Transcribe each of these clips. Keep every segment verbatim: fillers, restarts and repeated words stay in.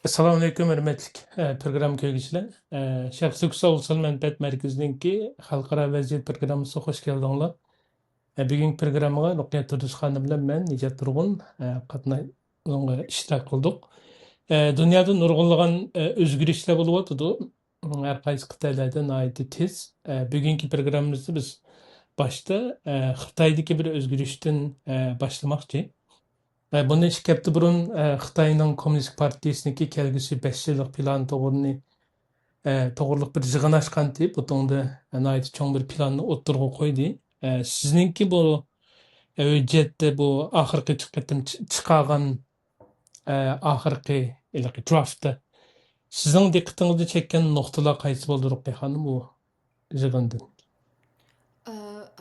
ئەسسالامۇئەلەيكۇم، ھۆرمەتلىك، ئە، پروگرامما كۆرگۈچىلەر. ئە، شەرقىي تۈركىستان ئۇلۇسلار مەنپەئەت مەركىزىنىڭكى خەلقئارا ۋەزىيەت پروگراممىسىغا خوش كەلدىڭلار. ئە، بۈگۈنكى پروگراممىغا رۇقىيە تۇردۇش خانىم بىلەن مەن، نىجات تۇرغۇن، ئە، قاتناي-، ئۇنىڭغا ئىشتىراك قىلدۇق. ئە، دۇنيادا نۇرغۇنلىغان، ئە، ئۆزگىرىشلەر بولۇۋاتىدۇ. ھەر قايسى قىتئەلەردە ناھايىتى تېز. ئە، بۈگۈنكى پروگراممىمىزدا بىز باشتا، ئە، خىتايدىكى بىر ئۆزگىرىشتىن، ئە، باشلىماقچى. ئە، بۇندىن ئىككى ھەپتە بۇرۇن، ئە، خىتاينىڭ كوممۇنىست پارتىيىسىنىڭكى كەلگۈسى بەش يىللىق پىلانى توغرىنى، ئە، توغرىلىق بىر يىغىن ئاچقانتى. بۇ تۇڭدا، ئە، ناھايىتى چوڭ بىر پىلاننى ئوتتۇرىغا قويدى. ئە، سىزنىڭكى بۇ، ئە، ھۆججەتتە بۇ ئاخىرقى چىققىتىم چى-، چىقارغان، ئە، ئاخىرقى ھېلىقى درافتتا سىزنىڭ دىققىتىڭىزنى چەككەن نۇقتىلار قايسى بولدى، رۇقىيە خانىم، بۇ يىغىندىن؟ ئە،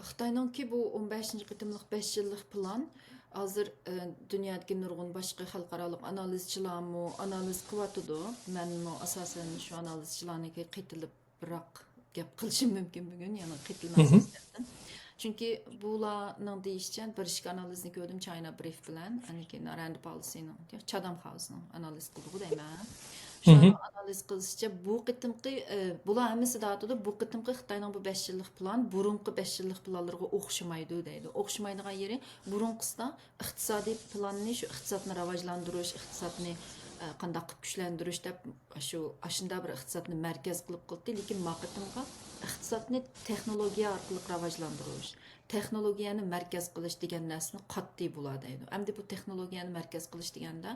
خىتاينىڭكى بۇ ئون بەشىنچى قېتىملىق بەش يىللىق پىلان ھازىر، ئە، دۇنيادىكى نۇرغۇن باشقا خەلقئارالىق ئانالىزچىلارمۇ ئانالىز قىلىۋاتىدۇ. مەنمۇ ئاساسەن شۇ ئانالىزچىلارنىڭكىگە قېتىلىپراق گەپ قىلىشىم مۇمكىن بۈگۈن، يەنى قېتىلمەسلىكتىن. چۈنكى بۇلارنىڭ دېيىشىچە، بىر ئىككى ئانالىزنى كۆردۈم، چاينا برىف بىلەن، ئاندىن كېيىن راند پالىسىنىڭ، چادام خاۋسنىڭ ئانالىز قىلدىغۇ دەيمەن. شۇلارنىڭ ئانالىز قىلىشىچە، بۇ قېتىمقى، ئە، بۇلار ھەممىسى دەۋاتىدۇ، بۇ قېتىمقى خىتاينىڭ بۇ بەش يىللىق پىلان بۇرۇنقى بەش يىللىق پىلانلىرىغا ئوخشىمايدۇ دەيدۇ. ئوخشىمايدىغان يېرى، بۇرۇنقىسىدا ئىقتىسادىي پىلاننى، شۇ ئىقتىسادنى راۋاجلاندۇرۇش، ئىقتىسادنى، ئە، قانداق قىلىپ كۈچلەندۈرۈش دەپ، شۇ ئاشۇنداق بىر ئىقتىسادنى مەركەز قىلىپ قىلدى. لېكىن ما قېتىمقى ئىقتىسادنى تېخنولوگىيە ئارقىلىق راۋاجلاندۇرۇش، تېخنولوگىيەنى مەركەز قىلىش دېگەن نەرسىنى قاتتى بۇلار دەيدۇ. ئەمدى بۇ تېخنولوگىيەنى مەركەز قىلىش دېگەندە،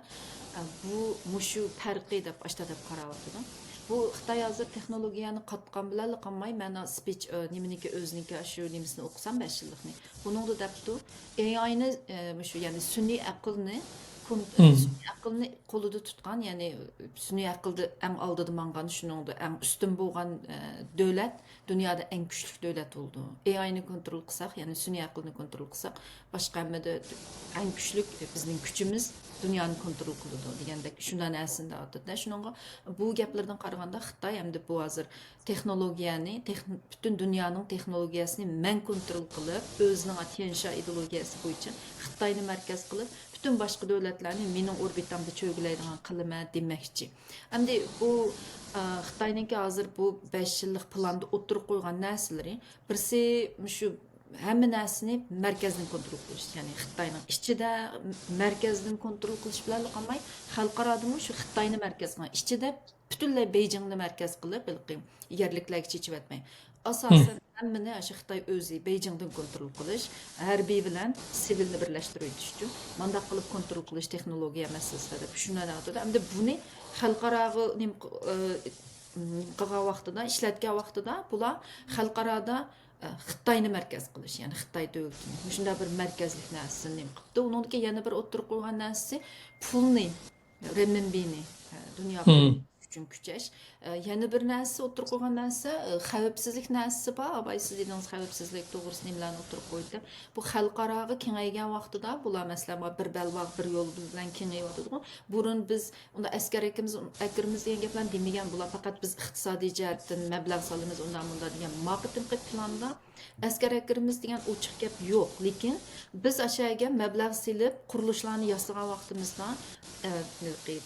ئە، بۇ مۇشۇ پەرقى دەپ ئاشتا دەپ قاراۋاتىدۇ. بۇ خىتاي ھازىر تېخنولوگىيەنى قاتقان بىلەنلا قالماي، مەن سپىچ، ئە، نېمىنىڭكى ئۆزىنىڭكى شۇ نېمىسىنى ئوقۇسام، بەش يىللىقنى. بۇنىڭدا دەپتۇ، ئېئاينى، ئە، مۇشۇ، يەنى سۈنئىي ئەقىلنى كون-، ئە، سۈنئىي ئەقىلنى قولىدا تۇتقان، يەنى سۈنئىي ئەقىلدە ئەڭ ئالدىدا ماڭغان، شۇنىڭدا ئەڭ ئۈستۈن بولغان، ئە، دۆلەت دۇنيادا ئەڭ كۈچلۈك دۆلەت بولىدۇ. ئېئاينى كونترول قىلساق، يەنى سۈنئىي ئەقىلنى كونترول قىلساق، باشقا ھەممىدە ئەڭ كۈچلۈك بىزنىڭ كۈچىمىز دۇنيانى كونترول قىلىدۇ دېگەندەك شۇنداق نەرسىنى دەۋاتىدۇ. شۇنىڭغا بۇ گەپلەردىن قارىغاندا خىتاي ئەمدى بۇ ھازىر تېخنولوگىيەنى، تېخن-، پۈتۈن دۇنيانىڭ تېخنولوگىيەسىنى مەن كونترول قىلىپ، ئۆزىنىڭ تيەنشا ئىدېئولوگىيەسى بويىچە خىتاينى مەركەز قىلىپ، پۈتۈن باشقا دۆلەتلەرنى مېنىڭ ئوربىتامدا چۆگىلەيدىغان قىلىمەن دېمەكچى. ئەمدى بۇ، ئە، خىتاينىڭكى ھازىر بۇ بەش يىللىق پىلاندا ئوتتۇرىغا قويغان نەرسىلىرى، بىرسى مۇشۇ ھەممە نەرسىنى مەركەزدىن كونترول قىلىش، يەنى خىتاينىڭ ئىچىدە مەركەزدىن كونترول قىلىش بىلەنلا قالماي، خەلقئارادىمۇ شۇ خىتاينى مەركەز قىلغان، ئىچىدە پۈتۈنلەي بېيجىڭنى مەركەز قىلىپ، ھېلىقى يەرلىكلەرگە چېچىۋەتمەي، ئاساسەن ھەممىنى ئاشۇ خىتاي ئۆزى بېيجىڭدىن كونترول قىلىش، ھەربىي بىلەن سىۋىلنى بىرلەشتۈرۈۋېتىشچۇ، مانداق قىلىپ كونترول قىلىش تېخنولوگىيە مەسىلىسىدە دەپ شۇنداق دەۋاتىدۇ. ئەمدى بۇنى خەلقئاراغا نېمە ق-، ئى، قىلغان ۋاقتىدا، ئىشلەتكەن ۋاقتىدا بۇلار خەلقئارادا، ئى، خىتاينى مەركەز قىلىش، يەنى خىتاي دۆلىتىنى مۇشۇنداق بىر مەركەزلىك نەرسىنى نېمە قىپتۇ. ئۇنىڭدىكى يەنە بىر ئوتتۇرىغا قويغان نەرسىسى پۇلنى، رېنمىنبىنى، ئى، دۇنيا پۇلى ئۈچۈن كۈچەش. ئە، يەنە بىر نەرسە ئوتتۇرىغا قويغان نەرسە، ئە، خەۋپسىزلىك نەرسىسى بار. ئاباي، سىز دېدىڭىز، خەۋپسىزلىك توغرىسىدا نېمىلەرنى ئوتتۇرىغا قويدى دەپ. بۇ خەلقئاراغا كېڭەيگەن ۋاقتىدا، بۇلار، مەسىلەن، بۇ بىر بەلباغ، بىر يول بىلەن كېڭىيىۋاتىدىغۇ. بۇرۇن بىز ئۇنداق ئەسكەر ئەكىرىمىز، ئەكىرىمىز دېگەن گەپلەرنى دېمىگەن. بۇلار پەقەت بىز ئىقتىسادىي جەھەتتىن مەبلەغ سالىمىز، ئۇنداق، مۇنداق دېگەن. ما قېتىمقى پىلاندا ئەسكەر ئەكىرىمىز دېگەن ئوچۇق گەپ يوق، لېكىن بىز ئاشۇ يەرگە مەبلەغ سېلىپ، قۇرۇلۇشلارنى ياسىغان ۋاقتىمىزدا، ئە،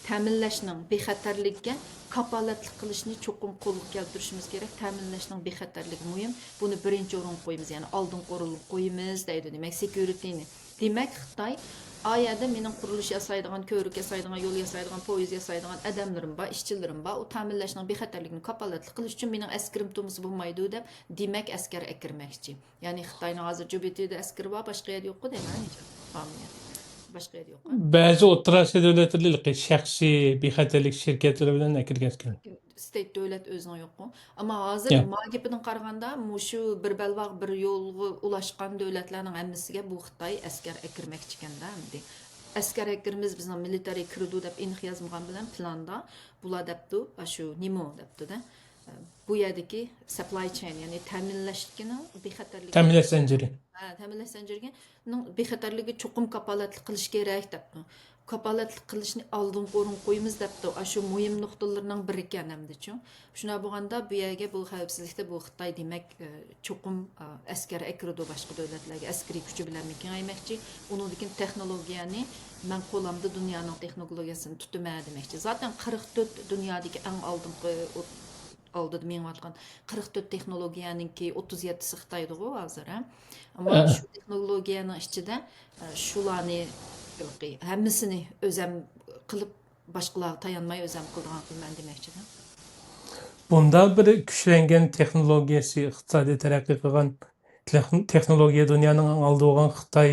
تەمىنلەشنىڭ بىخەتەرلىكىگە كاپالەتلىك قىلىشنى چوقۇم قولغا كەلتۈرۈشىمىز كېرەك. تەمىنلەشنىڭ بىخەتەرلىكى مۇھىم. بۇنى بىرىنچى ئورۇنغا قويىمىز، يەنى ئالدىنقى ئورۇنغا قويىمىز دەيدۇ، دېمەك، سېكيۇرىتىنى. دېمەك، خىتاي ئا يەردە مېنىڭ قۇرۇلۇش ياسايدىغان، كۆۋرۈك ياسايدىغان، يول ياسايدىغان، پويىز ياسايدىغان ئادەملىرىم بار، ئىشچىلىرىم بار. ئۇ تەمىنلەشنىڭ بىخەتەرلىكىنى كاپالەتلىك قىلىش ئۈچۈن مېنىڭ ئەسكىرىم تۇرمىسا بولمايدۇ دەپ، دېمەك، ئەسكەر ئەكىرمەكچى. يەنى خىتاينىڭ ھازىر جۇبىتىدا ئەسكىرى بار، باشقا يەردە يوققۇ دەيمەن، بارمۇ يەردە؟ باشقا يەردە يوققۇ. بەزى ئوتتۇرا ئاسىيا دۆلەتلىرى شەخسىي بىخەتەرلىك شىركەتلىرى بىلەن ئەكىرگەن ئەسكەر. ستېيت دۆلەت ئۆزىنىڭ يوققۇ. ئەمما ھازىر ياق. ما گېپىدىن قارىغاندا، مۇشۇ بىر بەلباغ، بىر يولغا ئۇلاشقان دۆلەتلەرنىڭ ھەممىسىگە بۇ خىتاي ئەسكەر ئەكىرمەكچىكەندە ئەمدى. ئەسكەر ئەكىرىمىز بىزنىڭ مىلىتەرىي كىرىدۇ دەپ ئېنىق يازمىغان بىلەن پىلاندا بۇلار دەپتۇ، ئاشۇ نېمە دەپتۇ-دە. بۇ يەردىكى سەپلاي چېين، يەنى تەمىنلەشتىكىنىڭ بىخەتەرلىكى. تەمىنلەش زەنجىرى. ھە، تەمىنلەش زەنجىرىنىڭ بىخەتەرلىكىگە چوقۇم كاپالەتلىك قىلىش كېرەك دەپتۇ. كاپالەتلىك قىلىشنى ئالدىنقى ئورۇنغا قويىمىز دەپتۇ. ئاشۇ مۇھىم نۇقتىلىرىنىڭ بىرىكەن ئەمدىچۇ. شۇنداق بولغاندا بۇ يەرگە بۇ خەۋپسىزلىكتە بۇ خىتاي دېمەك، ئە، چوقۇم، ئە، ئەسكەر ئەكىرىدۇ باشقا دۆلەتلەرگە، ئەسكىرىي كۈچى بىلەنمۇ كېڭەيمەكچى. ئۇنىڭدىن كېيىن تېخنولوگىيەنى مەن قولامدا دۇنيانىڭ تېخنولوگىيەسىنى تۇتىمەن دېمەكچى. زاتەن قىرىق تۆت دۇنيادىكى ئەڭ ئالدىنقى ئالدىدا مېڭىۋاتقان قىرىق تۆت تېخنولوگىيەنىڭكى ئوتتۇز يەتتىسى خىتايدىغۇ ھازىر، ھە؟ ئەمما شۇ تېخنولوگىيەنىڭ ئىچىدە، ئە، شۇلارنى ھەممىسىنى ئۆزەم قىلىپ، باشقىلارغا تايانماي ئۆزەم قىلىدىغان قىلىمەن دېمەكچىدە. بۇنداق بىر كۈچلەنگەن تېخنولوگىيەسى، ئىقتىسادىي تەرەققىي قىلغان تېخ-، تېخنولوگىيە دۇنيانىڭ ئەڭ ئالدىدا بولغان خىتاي،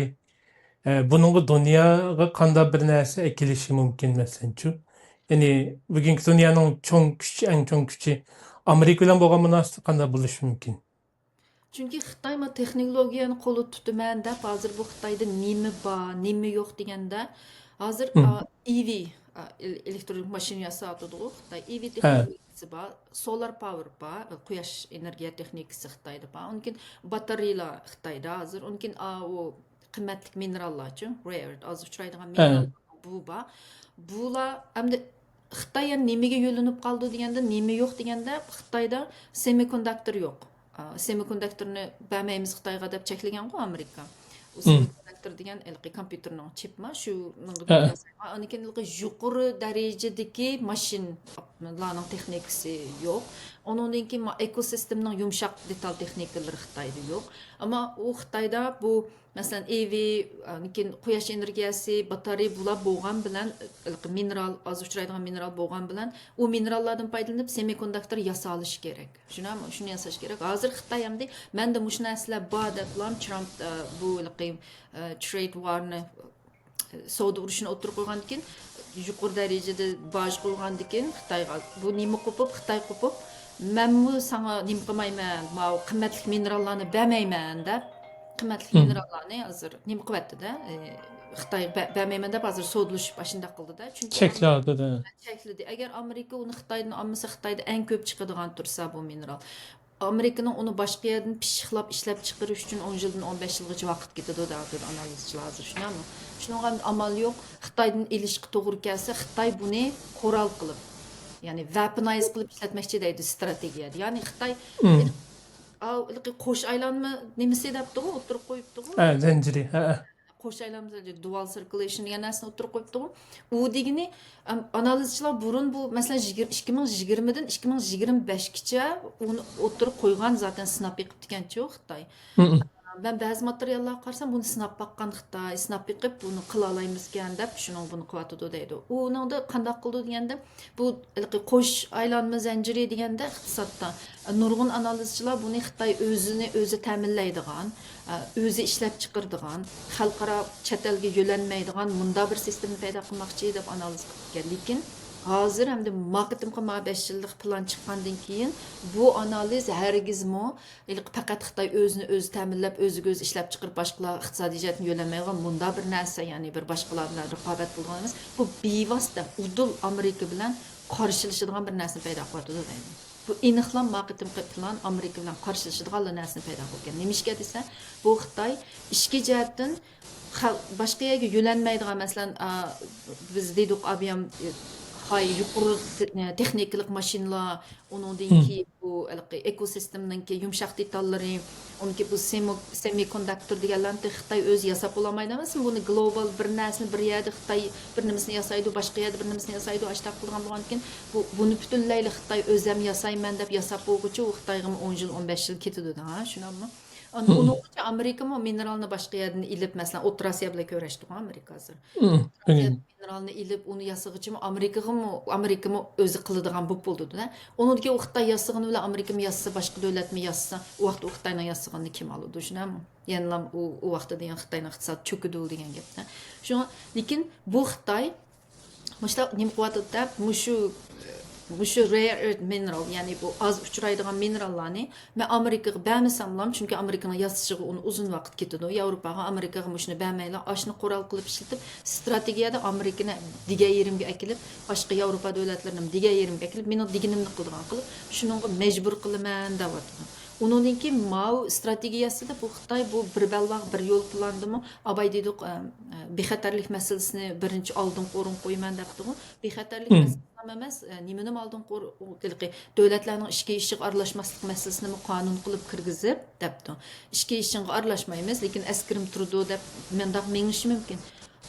ئە، بۇنىڭغا دۇنياغا قانداق بىر نەرسە ئەكېلىشى مۇمكىن، مەسىلەنچۇ؟ يەنى بۈگۈنكى دۇنيانىڭ چوڭ كۈچ، ئەڭ چوڭ كۈچى ئامېرىكا بىلەن بولغان مۇناسىۋىتى قانداق بولۇشى مۇمكىن؟ چۈنكى خىتاي ما تېخنولوگىيەنى قولىدا تۇتىمەن دەپ، ھازىر بۇ خىتايدا نېمە بار، نېمە يوق دېگەندە، ھازىر، ئا، ئىۋى، ئا، ئېل-، ئېلېكترونىك ماشىنا ياساۋاتىدىغۇ خىتاي. ئىۋى تېخنولوگىيەسى بار، سولار پاۋېر بار، قۇياش ئېنېرگىيە تېخنىكىسى خىتايدا بار. ئۇنىڭدىن كېيىن باتارېيلا خىتايدا ھازىر. ئۇنىڭدىن كېيىن، ئا، ئۇ قىممەتلىك مىنېراللارچۇ، رېئەر ئەرت، ئاز ئۇچرايدىغان مىنېرال بۇ بار. بۇلار ئەمدى خىتاي يەنە نېمىگە يۆلىنىپ قالىدۇ دېگەندە، نېمە يوق دېگەندە، خىتايدا سېمىكونداكتور يوق. ئا، سېمىكونداكتورنى بەرمەيمىز خىتايغا دەپ چەكلىگەنغۇ ئامېرىكا. ئۇ سېمىكونداكتور دېگەن ھېلىقى كومپيۇتېرنىڭ چىپما، شۇ مىڭغا ياسايدىغان. ئاندىن كېيىن ھېلىقى يۇقىرى دەرىجىدىكى ماشىنىلارنىڭ تېخنىكىسى يوق. ئۇنىڭدىن كېيىن ما-، ئېكوسىستېمىنىڭ يۇمشاق دېتال تېخنىكىلىرى خىتايدا يوق. ئەمما ئۇ خىتايدا بۇ مەسىلەن، ئىۋى، ئاندىن كېيىن قۇياش ئېنېرگىيەسى، باتارېيە بۇلار بولغان بىلەن، ھېلىقى مىنېرال، ئاز ئۇچرايدىغان مىنېرال بولغان بىلەن، ئۇ مىنېراللاردىن پايدىلىنىپ سېمىكونداكتور ياسالىشى كېرەك. شۇنىمۇ؟ شۇنى ياساش كېرەك. ھازىر خىتاي ئەمدى مەندە مۇشۇ نەرسىلەر بار دەپلا ترامپ، ئە، بۇ ھېلىقى، ئە، ترېيد ۋارنى، ئە، سودا ئۇرۇشىنى ئوتتۇرىغا قويغاندىن كېيىن، يۇقىرى دەرىجىدە باج قويغاندىن كېيىن خىتايغا، بۇ نېمە قوپۇپ، خىتاي قوپۇپ، مەنمۇ ساڭا نېمە قىلمايمەن، ماۋۇ قىممەتلىك مىنېراللارنى بەرمەيمەن دەپ، قىممەتلىك مىنېراللارنى ھازىر نېمە قىلىۋەتتىدە، ئى، خىتايغا بە-، بەرمەيمەن دەپ ھازىر سودىلىشىپ ئاشۇنداق قىلدىدا. چۈنكى چەكلەۋاتىدۇ. چەكلىدى. ئەگەر ئامېرىكا ئۇنى خىتايدىن ئالمىسا، خىتايدا ئەڭ كۆپ چىقىدىغان تۇرسا بۇ مىنېرال. ئامېرىكىنىڭ ئۇنى باشقا يەردىن پىششىقلاپ ئىشلەپ چىقىرىش ئۈچۈن ئون يىلدىن ئون بەش يىلغىچە ۋاقىت كېتىدۇ دەۋاتىدۇ ئانالىزچىلار ھازىر، شۇنداقمۇ؟ شۇنىڭغا ئامال يوق. خىتايدىن ئېلىشقا توغرا كەلسە، خىتاي بۇنى قورال قىلىپ، يەنى ۋەپىنايز قىلىپ ئىشلەتمەكچى دەيدۇ ستراتېگىيەدە. يەنى خىتاي، ئاۋۇ ھېلىقى قوش ئايلانما نېمىسى دەپتىغۇ، ئوتتۇرىغا قويۇپتىغۇ. ھە، زەنجىرى، ھە، ھە. قوش ئايلانما زەنجىرى، دۇئال سىركۇلېيشن دېگەن نەرسىنى ئوتتۇرىغا قويۇپتىغۇ. ئۇ دېگىنى، ئەم، ئانالىزچىلار بۇرۇن بۇ، مەسىلەن، يىگىر-، ئىككى مىڭ يىگىرمىدىن ئىككى مىڭ يىگىرمە بەشكىچە ئۇنى ئوتتۇرىغا قويغان، زاتەن سىناپ بېقىپتىكەنچۇ خىتاي. مەن بەزى ماتېرىياللارغا قارىسام، بۇنى سىناپ باققان خىتاي، سىناپ بېقىپ، بۇنى قىلالايمىزكەن دەپ، شۇنىڭغا بۇنى قىلىۋاتىدۇ دەيدۇ. ئۇنىڭدا قانداق قىلىدۇ دېگەندە، بۇ ھېلىقى قوش ئايلانما زەنجىرى دېگەندە ئىقتىسادتا نۇرغۇن ئانالىزچىلار بۇنى خىتاي ئۆزىنى ئۆزى تەمىنلەيدىغان، ئۆزى ئىشلەپچىقىرىدىغان، خەلقئارا چەت ئەلگە يۆلەنمەيدىغان مۇنداق بىر سىستېما پەيدا قىلماقچى دەپ ئانالىز قىلىدىكەن. لېكىن ھازىر ئەمدى ما قېتىمقى ما بەش يىللىق پىلان چىققاندىن كېيىن بۇ ئانالىز ھەرگىزمۇ ھېلىقى پەقەت خىتاي ئۆزىنى ئۆزى تەمىنلەپ، ئۆزىگە ئۆزى ئىشلەپچىقىرىپ، باشقىلار ئىقتىسادىي جەھەتتىن يۆلەنمەيدىغان مۇنداق بىر نەرسە، يەنى بىر باشقىلار بىلەن رىقابەت قىلىدىغان ئەمەس. بۇ بىۋاسىتە ئۇدۇل ئامېرىكا بىلەن قارشىلىشىدىغان بىر نەرسىنى پەيدا قىلىۋاتىدۇ دەيمەن. بۇ ئېنىقلا ما قېتىمقى پىلان ئامېرىكا بىلەن قارشىلىشىدىغانلا نەرسىنى پەيدا قىلغان. نېمىشقا دېسە، بۇ خىتاي ئىچكى جەھەتتىن خەل-، باشقا يەرگە يۆلەنمەيدىغان، مەسىلەن، ئا، بىز دېدۇق، ئابىيام، ئا، خاي يۇقىرى تې-، تېخنىكىلىق ماشىنىلار، ئۇنىڭدىن كېيىن بۇ ھېلىقى ئېكوسىستېمىنىڭكى يۇمشاق دېتاللىرى، ئۇنىڭكى بۇ سېمو-، سېمىكوندۇكتور دېگەنلەرنى خىتاي ئۆزى ياساپ بولالمايدۇ ئەمەسمۇ؟ بۇنى گلوبال بىر نەرسىنى بىر يەردە خىتاي بىر نېمىسىنى ياسايدۇ، باشقا يەردە بىر نېمىسىنى ياسايدۇ، ئاشتاق قىلغان بولغاندىكىن، بۇ، بۇنى پۈتۈنلەيلا خىتاي ئۆزەم ياسايمەن دەپ ياساپ بولغۇچە، ئۇ خىتايغىمۇ ئون يىل، ئون بەش يىل كېتىدۇ، ھە، شۇنداقمۇ؟ ئاندىن ئۇنىڭغىچە ئامېرىكىمۇ مىنېرالنى باشقا يەردىن ئېلىپ، مەسىلەن، ئوتتۇرا ئاسىيا بىلەن كۆرۈشتىغۇ ئامېرىكا ھازىر. ئوتتۇرا ئاسىيا مىنېرالنى ئېلىپ، ئۇنى ياسىغىچىمۇ ئامېرىكىغىمۇ، ئامېرىكىمۇ ئۆزى قىلىدىغان بولۇپ بولىدۇ-دە. ئۇنىڭدىكى ئۇ خىتاي ياسىغىنى بىلەن ئامېرىكىمۇ ياسىسا، باشقا دۆلەتمۇ ياسىسا، ئۇ ۋاقىتتا ئۇ خىتاينىڭ ياسىغىنىنى كىم ئالىدۇ، شۇنداقمۇ؟ يەنىلا ئۇ، ئۇ ۋاقىتتا دېگەن خىتاينىڭ ئىقتىسادى چۆكىدۇ دېگەن گەپ-دە. شۇڭا، لېكىن بۇ خىتاي مۇشۇنداق نېمە قىلىۋاتىدۇ دەپ، مۇشۇ، مۇشۇ رېئر ئېرت مىنېرال، يەنى بۇ ئاز ئۇچرايدىغان مىنېراللارنى مەن ئامېرىكىغا بەرمىسەملا، چۈنكى ئامېرىكىنىڭ ياسىشىغا ئۇنى ئۇزۇن ۋاقىت كېتىدۇ. ياۋروپاغا، ئامېرىكىغا مۇشۇنى بەرمەيلا، ئاشۇنى قورال قىلىپ ئىشلىتىپ، ستراتېگىيەدە ئامېرىكىنى دېگەن يېرىمگە ئەكېلىپ، باشقا ياۋروپا دۆلەتلىرىنى دېگەن يېرىمگە ئەكېلىپ، مېنىڭ دېگىنىمنى قىلىدىغان قىلىپ، شۇنىڭغا مەجبۇر قىلىمەن دەۋاتىدۇ. ئۇنىڭدىن كېيىن ماۋۇ ئىستراتېگىيەسىدە بۇ خىتاي بۇ بىر بەلباغ، بىر يول پىلانىدىمۇ ئاباي دېدۇق، ئە، ئە، بىخەتەرلىك مەسىلىسىنى بىرىنچى ئالدىنقى ئورۇنغا قويىمەن دەپتىغۇ. بىخەتەرلىك مەسىلىسى ئەمەس، ئە، نېمىنىمۇ ئالدىنقى ئور-، ئۇ-، ھېلىقى دۆلەتلەرنىڭ ئىچكى ئىشىغا ئارىلاشماسلىق مەسىلىسىنىمۇ قانۇن قىلىپ كىرگۈزۈپ دەپتۇ. ئىچكى ئىشىڭغا ئارىلاشمايمىز، لېكىن ئەسكىرىم تۇرىدۇ دەپ مۇنداق مېڭىشى مۇمكىن.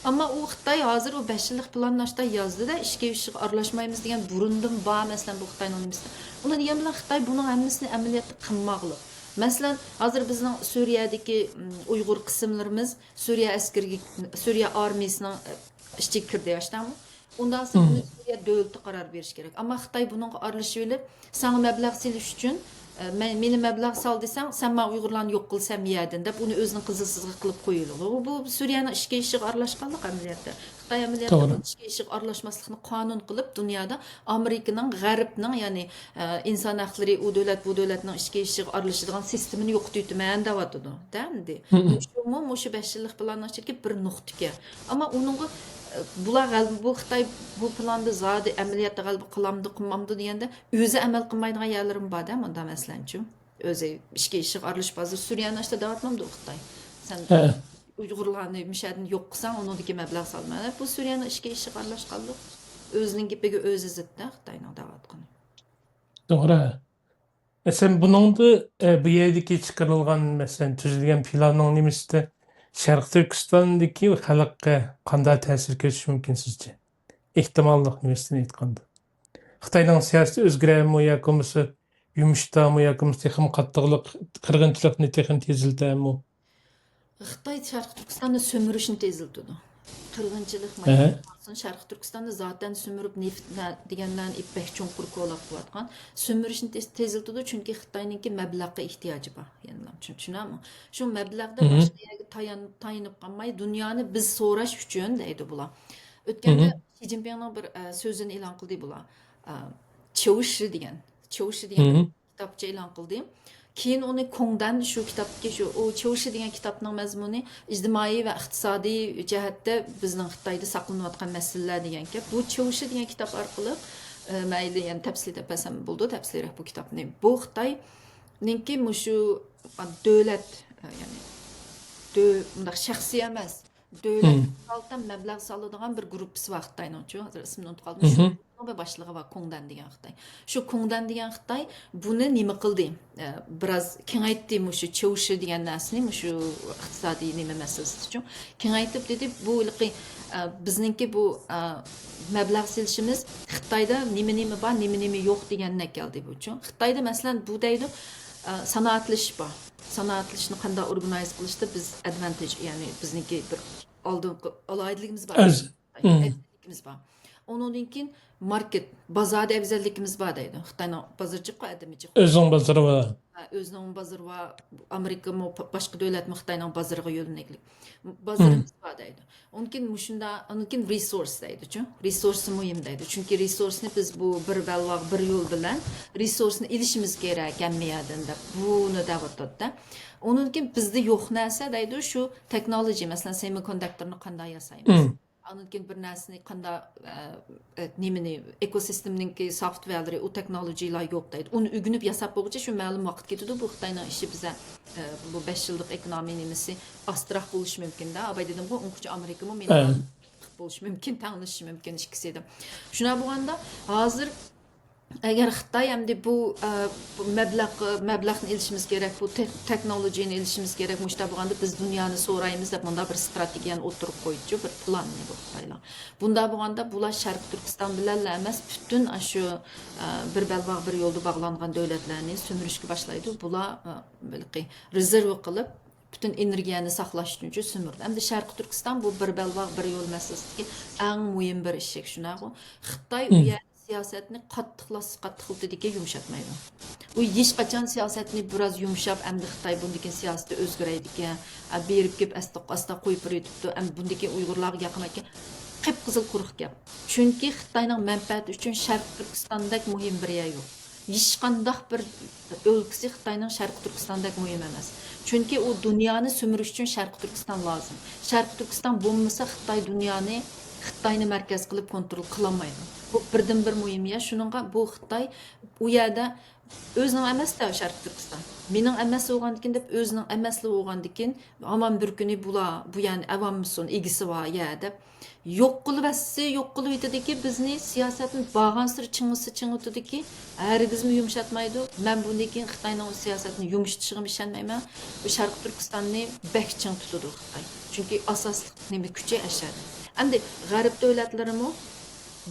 ئەمما ئۇ خىتاي ھازىر ئۇ بەش يىللىق پىلاننى ئاشتا يازدى-دە، ئىچكى ئىشىغا ئارىلاشمايمىز دېگەن بۇرۇندىن بار مەسىلەن بۇ خىتاينىڭ نېمىسىدە. ئۇنى دېگەن بىلەن خىتاي بۇنىڭ ھەممىسىنى ئەمەلىيەتتە قىلماقلىق. مەسىلەن، ھازىر بىزنىڭ سۈرىيەدىكى، ئۇم، ئۇيغۇر قىسىملىرىمىز سۈرىيە ئەسكىرىگە، سۈرىيە ئارمىيىسىنىڭ، ئە، ئىچىگە كىردى، ياشتامۇ؟ ئۇنداق بولسا بۇنى سۈرىيە دۆلىتى قارار بېرىشى كېرەك. ئەمما خىتاي بۇنىڭغا ئارىلىشىۋېلىپ، ساڭا مەبلەغ سېلىش ئۈچۈن، ئە، مەن، مېنى مەبلەغ سال دېسەڭ، سەن ماڭا ئۇيغۇرلارنى يوق قىل، سەن يەدىن دەپ ئۇنى ئۆزىنىڭ قىزىل سىزىقى قىلىپ قويۇۋېلىدۇ. بۇ، بۇ سۈرىيەنىڭ ئىچكى ئىشىغا ئارىلاشقانلىق ئەمەلىيەتتە. خىتاي ئەمەلىيەتتە توغرا. بۇ ئىچكى ئىشىغا ئارىلاشماسلىقنى قانۇن قىلىپ، دۇنيادا ئامېرىكىنىڭ، غەربنىڭ، يەنى، ئە، ئىنسان ھەقلىرى، ئۇ دۆلەت، بۇ دۆلەتنىڭ ئىچكى ئىشىغا ئارىلىشىدىغان سىستېمىنى يوقىتىۋېتىمەن دەۋاتىدۇ، دە ئەمدى. مۇشۇمۇ مۇشۇ بەش يىللىق پىلاننىڭ ئىچىدىكى بىر نۇقتىكەن. ئەمما ئۇنىڭغا، ئە، بۇلار غەلىبە، بۇ خىتاي بۇ پىلاندا زادى ئەمەلىيەتتە غەلىبە قىلامدۇ، قىلمامدۇ دېگەندە، ئۆزى ئەمەل قىلمايدىغان يەرلىرىمۇ بار-دە، مۇنداق مەسىلەنچۇ. ئۆزى ئىچكى ئىشىغا ئارىلىشىپ، ھازىر سۈرىيەنى ئاشتا دەۋاتمامدۇ خىتاي؟ سەن ئۇيغۇرلارنى مۇشەدىن يوق قىلساڭ، ئۇنىڭدىكى مەبلەغ سالىمەن. بۇ سۈرىيەنىڭ ئىچكى ئىشىغا ئارىلاشقانلىق. ئۆزىنىڭ گېپىگە ئۆزى زىتتا خىتاينىڭ دەۋاتقىنى. توغرا. مەسىلەن، بۇنىڭدا، ئە، بۇ يەردىكى چىقىرىلغان، مەسىلەن، تۈزۈلگەن پىلاننىڭ نېمىسىدە شەرقىي تۈركىستاندىكى خەلققە قانداق تەسىر كۆرسىتىشى مۇمكىن سىزچە؟ ئېھتىماللىق نېمىسىدىن ئېيتقاندا. خىتاينىڭ سىياسىتى ئۆزگىرەرمۇ ياكى بولمىسا يۇمشىتارمۇ ياكى بولمىسا تېخىمۇ قاتتىقلىق، قىرغىنچىلىقنى تېخىمۇ تېزلىتەرمۇ؟ خىتاي شەرقىي تۈركىستاننى سۈمۈرۈشنى تېزلىتىدۇ. قىرغىنچىلىق ئەھە. مەيدانى قالسۇن، شەرقىي تۈركىستاننى زاتەن سۈمۈرۈپ، نېفىت نە-، دېگەنلەرنى ئېلىپ بەك چوڭقۇر كولاپ قىلىۋاتقان. سۈمۈرۈشنى تېز-، تېزلىتىدۇ، چۈنكى خىتاينىڭكى مەبلەغقە ئېھتىياجى بار. يەنىلا چۈ-، چۈشىنەمۇ؟ شۇ مەبلەغدە باشقا يەرگە تايان-، تايىنىپ قالماي، دۇنيانى بىز سوراش ئۈچۈن دەيدۇ بۇلار. ئۆتكەندە شى جىنپىڭنىڭ بىر، ئە، سۆزىنى ئېلان قىلدى بۇلار. ئە، چېۋشى دېگەن. چېۋشى دېگەن بىر كىتابچە ئېلان قىلدى. كېيىن ئۇنى كوڭدەن شۇ كىتابتىكى شۇ، ئۇ چېۋشى دېگەن كىتابنىڭ مەزمۇنى ئىجتىمائىي ۋە ئىقتىسادىي جەھەتتە بىزنىڭ خىتايدا ساقلىنىۋاتقان مەسىلىلەر دېگەن گەپ. بۇ چېۋشى دېگەن كىتاب ئارقىلىق، ئە، مەيلى، يەنى تەپسىلىي دەپ بەرسەم بولىدۇ، تەپسىلىيرەك بۇ كىتابنى. بۇ خىتاينىڭكى مۇشۇ، ئە، دۆلەت، ئە، يەنى دۆ-، مۇنداق شەخسىي ئەمەس، دۆلەت مم. مەبلەغ سالىدىغان بىر گۇرۇپپىسى بار خىتاينىڭچۇ، ھازىر ئىسمىنى ئۇنتۇپ قالدىم. مم. شۇنىڭ بىر باشلىقى بار، كوڭدەن دېگەن خىتاي. شۇ كوڭدەن دېگەن خىتاي بۇنى نېمە قىلدى؟ ئە، بىراز كېڭەيتتى مۇشۇ چېۋشى دېگەن نەرسىنى، مۇشۇ ئىقتىسادىي نېمە مەسىلىسىچۇ. كېڭەيتىپ دېدى، بۇ ھېلىقى، ئە، بىزنىڭكى بۇ، ئە، مەبلەغ سېلىشىمىز خىتايدا نېمە نېمە بار، نېمە نېمە يوق دېگەننى ئەكەلدى بۇچۇ. خىتايدا مەسىلەن بۇ دەيدۇ، ئە، سانائەتلىشىش بار. سانائەتلىشىشنى قانداق ئورگانىزېر قىلىشتا بىز ئادۋانتېج، يەنى بىزنىڭكى بىر ئالدىنقى ئالاھىدىلىكىمىز بار. ئەز-، مم. ئەۋزەللىكىمىز بار. ئۇنىڭدىن كېيىن ماركېت، بازاردا ئەۋزەللىكىمىز بار دەيدۇ. خىتاينىڭ بازىرى جىققا ئادىمى جىق. ئۆزىنىڭ بازىرى بار. ھە، ئۆزىنىڭ بازىرى بار. ئامېرىكىمۇ، پا-، باشقا دۆلەتمۇ خىتاينىڭ بازىرىغا يۆنىلىكلىك. بازىرىمىز بار دەيدۇ. ئۇنىڭدىن كېيىن مۇشۇنداق، ئۇنىڭدىن كېيىن رېسۇرس دەيدۇچۇ. رېسۇرسى مۇھىم دەيدۇ. چۈنكى رېسۇرسنى بىز بۇ بىر بەلباغ، بىر يول بىلەن رېسۇرسنى ئېلىشىمىز كېرەك ھەممە يەردىن دەپ بۇنى دەۋاتىدۇ. ئۇنىڭدىن كېيىن بىزدە يوق نەرسە دەيدۇ، شۇ تېخنولوگىيە، مەسىلەن، سېمىكوندۇكتورنى قانداق ياسايمىز؟ مم. ئاندىن كېيىن بىر نەرسىنى قانداق، ئە، ئە، نېمىنى، ئېكوسىستېمىنىڭكى سوفتۋېرلىرى، ئۇ تېخنولوگىيىلار يوق دەيدۇ. ئۇنى ئۆگىنىپ ياساپ بولغۇچە شۇ مەلۇم ۋاقىت كېتىدۇ. بۇ خىتاينىڭ ئىشى بىزە، ئە، بۇ بەش يىللىق ئېكونومىيە نېمىسى ئاستىراق بولۇشى مۇمكىن-دە. ئاباي دېدىمغۇ، ئۇنىڭغىچە ئامېرىكىمۇ مېنى ئە. بولۇشى مۇمكىن، تەڭلىشىشى مۇمكىن ئىككىسى دە. شۇنداق بولغاندا، ھازىر ئەگەر خىتاي ئەمدى بۇ، ئە، بۇ مەبلەغ، مەبلەغنى ئېلىشىمىز كېرەك، بۇ تېخ-، تېخنولوگىيەنى ئېلىشىمىز كېرەك، مۇشۇنداق بولغاندا بىز دۇنيانى سورايمىز دەپ مۇنداق بىر ستراتېگىيەنى ئوتتۇرىغا قويدىچۇ، بىر پىلاننى بۇ خىتايلار. بۇنداق بولغاندا بۇلار شەرقىي تۈركىستان بىلەنلا ئەمەس، پۈتۈن ئاشۇ، ئە، بىر بەلباغ بىر يولدا باغلانغان دۆلەتلەرنى سۈمۈرۈشكە باشلايدۇ. بۇلار، ئە، ھېلىقى رېزېرۋ قىلىپ، پۈتۈن ئېنېرگىيەنى ساقلاش ئۈچۈن سۈمۈرىدۇ. ئەمدى شەرقىي تۈركىستان بۇ بىر بەلباغ بىر يول مەسىلىسىدىكى ئەڭ مۇھىم بىر ئىشىك، شۇنداقغۇ؟ خىتاي ئۇ مم. يەردە سىياسەتنى قاتتىقلاتسا قاتتىقلىتىدىكى، يۇمشاتمايدۇ. ئۇ ھېچقاچان سىياسەتنى بىراز يۇمشاپ، ئەمدى خىتاي بۇندىن كېيىن سىياسىتى ئۆزگىرەيدىكەن، ئە، بېرىپ كېلىپ ئاستا، ئاستا قويۇپ بېرىۋېتىپتۇ، ئەمدى بۇندىن كېيىن ئۇيغۇرلارغا ياقمايدىكەن. قىپقىزىل قۇرۇق گەپ. چۈنكى خىتاينىڭ مەنپەئەتى ئۈچۈن شەرقىي تۈركىستاندەك مۇھىم بىر يەر يوق. ھېچقانداق بىر ئۆلكىسى خىتاينىڭ شەرقىي تۈركىستاندەك مۇھىم ئەمەس. چۈنكى ئۇ دۇنيانى سۈمۈرۈش ئۈچۈن شەرقىي تۈركىستان لازىم. شەرقىي تۈركىستان بولمىسا، خىتاي دۇنيانى، خىتاينى مەركەز قىلىپ كونترول قىلالمايدۇ. بۇ بىردىنبىر مۇھىم يەر. شۇنىڭغا بۇ خىتاي ئۇ يەردە ئۆزىنىڭ ئەمەس-دە شەرقىي تۈركىستان. مېنىڭ ئەمەس بولغاندىكىن دەپ ئۆزىنىڭ ئەمەسلىكى بولغاندىكىن، ھامان بىر كۈنى بۇلار، بۇ يەرنى ئەۋالمىسۇن، ئىگىسى بار يەر دەپ يوق قىلىۋەتسە، يوق قىلىۋېتىدىكى، بىزنى سىياسەتنى بارغانسېرى چىڭىتسا چىڭىتىدىكى، ھەرگىزمۇ يۇمشاتمايدۇ. مەن بۇندىن كېيىن خىتاينىڭ سىياسەتنى يۇمشىتىشىغىمۇ ئىشەنمەيمەن. بۇ شەرقىي تۈركىستاننى بەك چىڭ تۇتىدۇ خىتاي. چۈنكى ئاساسلىق نېمە كۈچى ئەشەدە. ئەمدى غەرب دۆلەتلىرىمۇ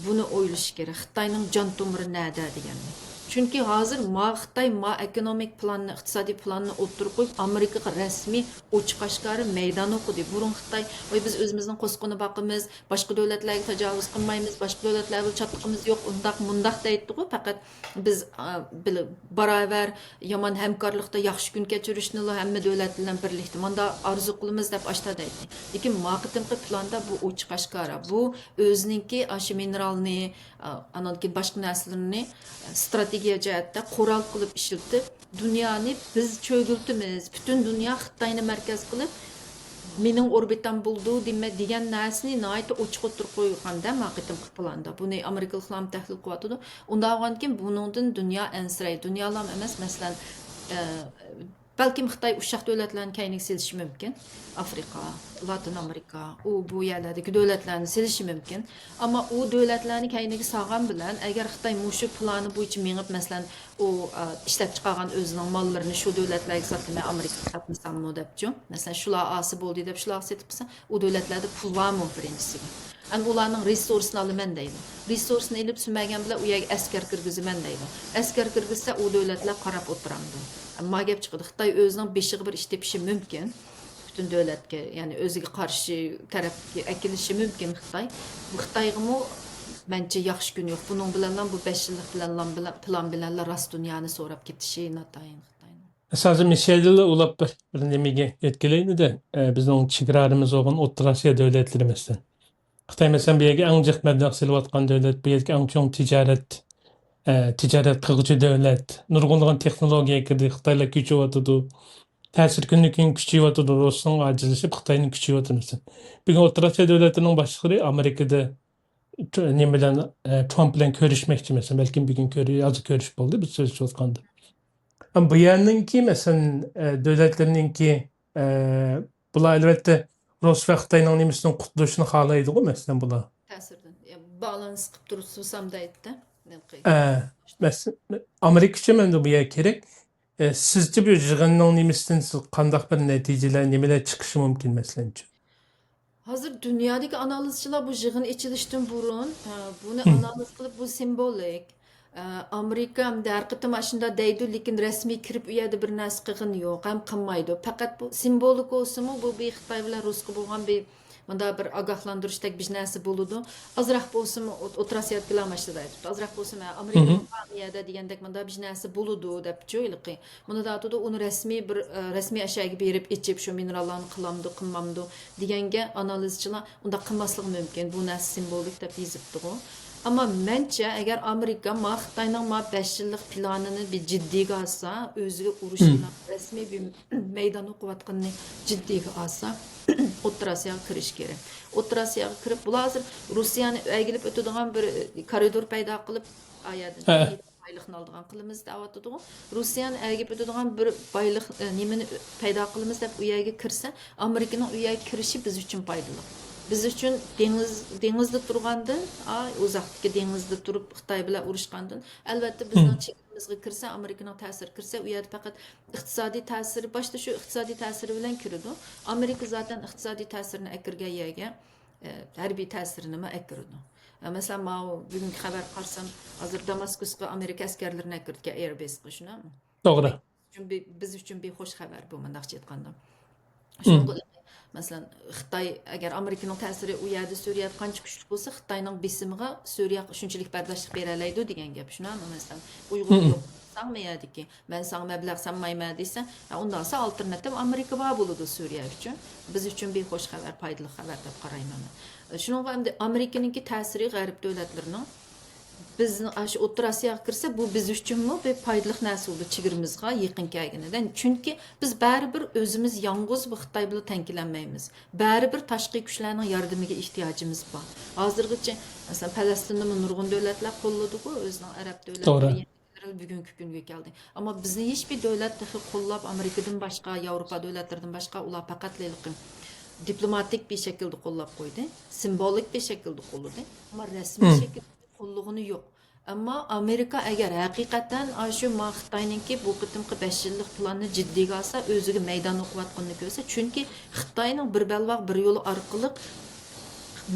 بۇنى ئويلىشى كېرەك، خىتاينىڭ جان تومۇرى نەدە دېگەننى. چۈنكى ھازىر ما خىتاي ما ئېكونومىك پىلاننى، ئىقتىسادىي پىلاننى ئوتتۇرىغا قويۇپ، ئامېرىكىغا رەسمىي ئوچۇق ئاشكارا مەيدان ئوقۇدى. بۇرۇن خىتاي، ۋاي، بىز ئۆزىمىزنىڭ قورسىقىنى باقىمىز، باشقا دۆلەتلەرگە تاجاۋۇز قىلمايمىز، باشقا دۆلەتلەر بىلەن چاتىقىمىز يوق، ئۇنداق مۇنداق دەيتتىغۇ. پەقەت بىز، ئا، بىل-، باراۋەر يامان ھەمكارلىقتا ياخشى كۈن كەچۈرۈشنىلا ھەممە دۆلەت بىلەن بىرلىكتە ماندا ئارزۇ قىلىمىز دەپ ئاشتا دەيتتى. لېكىن ما قېتىمقى پىلاندا بۇ ئوچۇق ئاشكارا. بۇ ئۆزىنىڭكى ئاشۇ مىنېرالنى، ئا، ئانان كېيىن باشقا نەرسىلىرىنى، ئا، ستراتېگىيە جەھەتتە قورال قىلىپ ئىشلىتىپ، دۇنيانى بىز چۆگۈلتىمىز، پۈتۈن دۇنيا خىتاينى مەركەز قىلىپ، مېنىڭ ئوربىتام بولىدۇ دېمە-، دېگەن نەرسىنى ناھايىتى ئوچۇق ئوتتۇرىغا قويغاندا ما قېتىمقى پىلاندا. بۇنى ئامېرىكىلىقلارمۇ تەھلىل قىلىۋاتىدۇ. ئۇنداق بولغاندىكىن بۇنىڭدىن دۇنيا ئەنسىرەيدۇ. دۇنيالارمۇ ئەمەس، مەسىلەن، ئە، بەلكىم خىتاي ئۇششاق دۆلەتلەرنى كەينىگە سېلىشى مۇمكىن. ئافرىقا، لاتىن ئامېرىكا، ئۇ بۇ يەرلەردىكى دۆلەتلەرنى سېلىشى مۇمكىن. ئەمما ئۇ دۆلەتلەرنى كەينىگە سالغان بىلەن، ئەگەر خىتاي مۇشۇ پىلانى بويىچە مېڭىپ، مەسىلەن، ئۇ، ئا، ئىشلەپ چىقارغان ئۆزىنىڭ ماللىرىنى شۇ دۆلەتلەرگە ساتىمەن، ئامېرىكىغا ساتمىساممۇ دەپچۇ. مەسىلەن، شۇلار ئاسىي بولدى دەپ شۇلارغا سېتىپ قىلسا، ئۇ دۆلەتلەردە پۇل بارمۇ بىرىنچىسىگە؟ ئەمما ئۇلارنىڭ رېسۇرسىنى ئالىمەن دەيدۇ. رېسۇرسنى ئېلىپ سۈمۈرگەن بىلەن ئۇ يەرگە ئەسكەر كىرگۈزىمەن دەيدۇ. ئەسكەر كىرگۈزسە ئۇ دۆلەتلەر قاراپ ئولتۇرامدۇ؟ ئەمما گەپ چىقىدۇ، خىتاي ئۆزىنىڭ بېشىغا بىر ئىش تېپىشى مۇمكىن. پۈتۈن دۆلەتكە، يەنى ئۆزىگە قارشى تەرەپكە ئەكېلىشى مۇمكىن خىتاي. بۇ خىتايغىمۇ مەنچە ياخشى كۈن يوق. بۇنىڭ بىلەنلا، بۇ بەش يىللىق بىلەنلا، بىلەن، پىلان بىلەنلا راست دۇنيانى سوراپ كېتىشى ناتايىن خىتاينىڭ. ئەساسەن، مۇشۇ يەردىلا ئۇلاپ بىر، بىر نېمىگە يەتكىلى دېدى. ئە، بىزنىڭ چېگرالىرىمىز بولغان ئوتتۇرا ئاسىيا دۆلەتلىرى، مەسىلەن. خىتاي، مەسىلەن، بۇ يەرگە ئەڭ جىق مەبلەغ سېلىۋاتقان دۆلەت، بۇ يەردىكى ئەڭ چوڭ تىجارەت، ئە، تىجارەت قىلغۇچى دۆلەت، نۇرغۇنلىغان تېخنولوگىيە كىردى، خىتايلار كۈچىيىۋاتىدۇ. تەسىر كۈندىن كۈن كۈچىيىۋاتىدۇ، رۇسنىڭ ئاجىزلىشىپ، خىتاينىڭ كۈچىيىۋاتىدۇ، مەسىلەن. بۈگۈن ئوتتۇرا ئاسىيا دۆلەتلىرىنىڭ باشلىقلىرى ئامېرىكىدا تر-، نېمە بىلەن، ئە، ترامپ بىلەن كۆرۈشمەكچى، مەسىلەن، بەلكىم بۈگۈن كۆرۈ-، ھازىر كۆرۈشۈپ بولدى، بىز سۆزلىشىۋاتقاندا. ئەمما بۇ يەرنىڭكى، مەسىلەن، ئە، دۆلەتلىرىنىڭكى، ئە، بۇلار ئەلۋەتتە رۇس ۋە خىتاينىڭ نېمىسىدىن قۇتۇلۇشنى خالايدىغۇ، مەسىلەن، بۇلار. تەسىردىن. يا، بالانس قىلىپ تۇرسام دەيتتى. ئە، مەسىلەن، ئامېرىكا ئۈچۈن مەندە بۇ يەر كېرەك. ئە، سىزچە بۇ يىغىننىڭ نېمىسىدىن سىز قانداق بىر نەتىجىلەر، نېمىلەر چىقىشى مۇمكىن، مەسىلەنچۇ؟ ھازىر دۇنيادىكى ئانالىزچىلار بۇ يىغىن ئېچىلىشتىن بۇرۇن، ھە، بۇنى ئانالىز قىلىپ، بۇ سىمۋولىك. ئە، ئامېرىكا ئەمدى ھەر قېتىم ئاشۇنداق دەيدۇ، لېكىن رەسمىي كىرىپ ئۇ يەردە بىر نەرسە قىلغىنى يوق، ھەم قىلمايدۇ. پەقەت بۇ سىمۋولىك بولسىمۇ، بۇ بىر خىتاي بىلەن رۇسقا بولغان بىر مۇنداق بىر ئاگاھلاندۇرۇشتەك بىر نەرسە بولىدۇ. ئازراق بولسىمۇ ئوت-، ئوتتۇرا ئاسىيا پىلان ئاشتا دەيدۇ. ئازراق بولسىمۇ، ئە، ئامېرىكىنىڭ بار مۇ يەردە دېگەندەك مۇنداق بىر نەرسە بولىدۇ دەپچۇ ھېلىقى. مۇندا دەۋاتىدۇ، ئۇنى رەسمىي بىر، ئە، رەسمىي ئەشەگە بېرىپ ئېچىپ، شۇ مىنېراللارنى قىلامدۇ، قىلمامدۇ دېگەنگە ئانالىزچىلار ئۇنداق قىلماسلىقى مۇمكىن، بۇ نەرسە سىمۋولىك دەپ يېزىپتىغۇ. ئەمما مەنچە، ئەگەر ئامېرىكا ما خىتاينىڭ ما بەش يىللىق پىلانىنى بىر جىددىيگە ئالسا، ئۆزىگە ئۇرۇش بىلەن رەسمىي بىر مەيدان ئوقۇۋاتقىنىنى جىددىيگە ئالسا، ئوتتۇرا ئاسىياغا كىرىش كېرەك. ئوتتۇرا ئاسىياغا كىرىپ، بۇلار ھازىر روسىيەنى ئەگىلىپ ئۆتىدىغان بىر كارىدور پەيدا قىلىپ، ئا يەردىن بايلىقنى ئالىدىغان قىلىمىز دەۋاتىدىغۇ. روسىيەنى ئەگىپ ئۆتىدىغان بىر بايلىق، ئە، نېمىنى پەيدا قىلىمىز دەپ ئۇ يەرگە كىرسە، ئامېرىكىنىڭ ئۇ يەرگە كىرىشى بىز ئۈچۈن پايدىلىق. بىز ئۈچۈن دېڭىز، دېڭىزدا تۇرغاندىن، ئا، ئۇزاقتىكى دېڭىزدا تۇرۇپ خىتاي بىلەن ئۇرۇشقاندىن، ئەلۋەتتە، بىزنىڭ چېگرىمىزغا كىرسە، ئامېرىكىنىڭ تەسىرى كىرسە، ئۇ يەردە پەقەت ئىقتىسادىي تەسىرى، باشتا شۇ ئىقتىسادىي تەسىرى بىلەن كىرىدۇ. ئامېرىكا زاتەن ئىقتىسادىي تەسىرىنى ئەكىرگەن يەرگە، ئە، ھەربىي تەسىرىنىمۇ ئەكىرىدۇ. ئە، مەسىلەن، ماۋۇ بۈگۈنكى خەۋەرگە قارىسام، ھازىر داماسكۇسقا ئامېرىكا ئەسكەرلىرىنى ئەكىرىدىكەن، ئېيربېسقا، شۇنداقمۇ؟ توغرا. بىز ئۈچۈن بىر، بىز ئۈچۈن بىر خوش خەۋەر بۇ، مۇنداقچە ئېيتقاندا. شۇنىڭغا، مەسىلەن، خىتاي، ئەگەر ئامېرىكىنىڭ تەسىرى ئۇ يەردە، سۈرىيەدە قانچە كۈچلۈك بولسا، خىتاينىڭ بېسىمىغا سۈرىيە شۇنچىلىك بەرداشلىق بېرەلەيدۇ دېگەن گەپ، شۇنداقمۇ؟ مەسىلەن، ئۇيغۇرنى يوق قىلساڭمۇ يەردىكى، مەن ساڭا مەبلەغ سالمايمەن دېسە، ھە، ئۇنداق بولسا ئالتېرناتىپ ئامېرىكا بار بولىدۇ سۈرىيە ئۈچۈن. بىز ئۈچۈن بىر خوش خەۋەر، پايدىلىق خەۋەر دەپ قارايمەن مەن. شۇنىڭغا ئەمدى ئامېرىكىنىڭكى تەسىرى غەرب دۆلەتلىرىنىڭ بىزنىڭ ئاشۇ ئوتتۇرا ئاسىياغا كىرسە، بۇ بىز ئۈچۈنمۇ بىر پايدىلىق نەرسە بولىدۇ، چېگرىمىزغا يېقىن كەلگىنىدە. چۈنكى بىز بەرىبىر ئۆزىمىز يالغۇز بۇ خىتاي بىلەن تەڭ كېلەلمەيمىز. بەرىبىر تاشقى كۈچلەرنىڭ ياردىمىگە ئېھتىياجىمىز بار. ھازىرغىچە، مەسىلەن، پەلەستىننىمۇ نۇرغۇن دۆلەتلەر قوللىدىغۇ، ئۆزىنىڭ ئەرەب دۆلەتلىرى توغرا. يەنە بۈگۈنكى كۈنگە كەلدى. ئەمما بىزنى ھېچبىر دۆلەت تېخى قوللاپ، ئامېرىكىدىن باشقا، ياۋروپا دۆلەتلىرىدىن باشقا، ئۇلار پەقەتلا ھېلىقى دىپلوماتىك بىر شەكىلدە قوللاپ قويدى، سىمۋولىك بىر شەكىلدە قوللىدى. ئەمما رەسمىي شەكىلدە قوللىغىنى يوق. ئەمما ئامېرىكا ئەگەر ھەقىقەتەن ئاشۇ ما خىتاينىڭكى بۇ قېتىمقى بەش يىللىق پىلاننى جىددىيگە ئالسا، ئۆزىگە مەيدان ئوقۇۋاتقىنىنى كۆرسە، چۈنكى خىتاينىڭ بىر بەلباغ بىر يول ئارقىلىق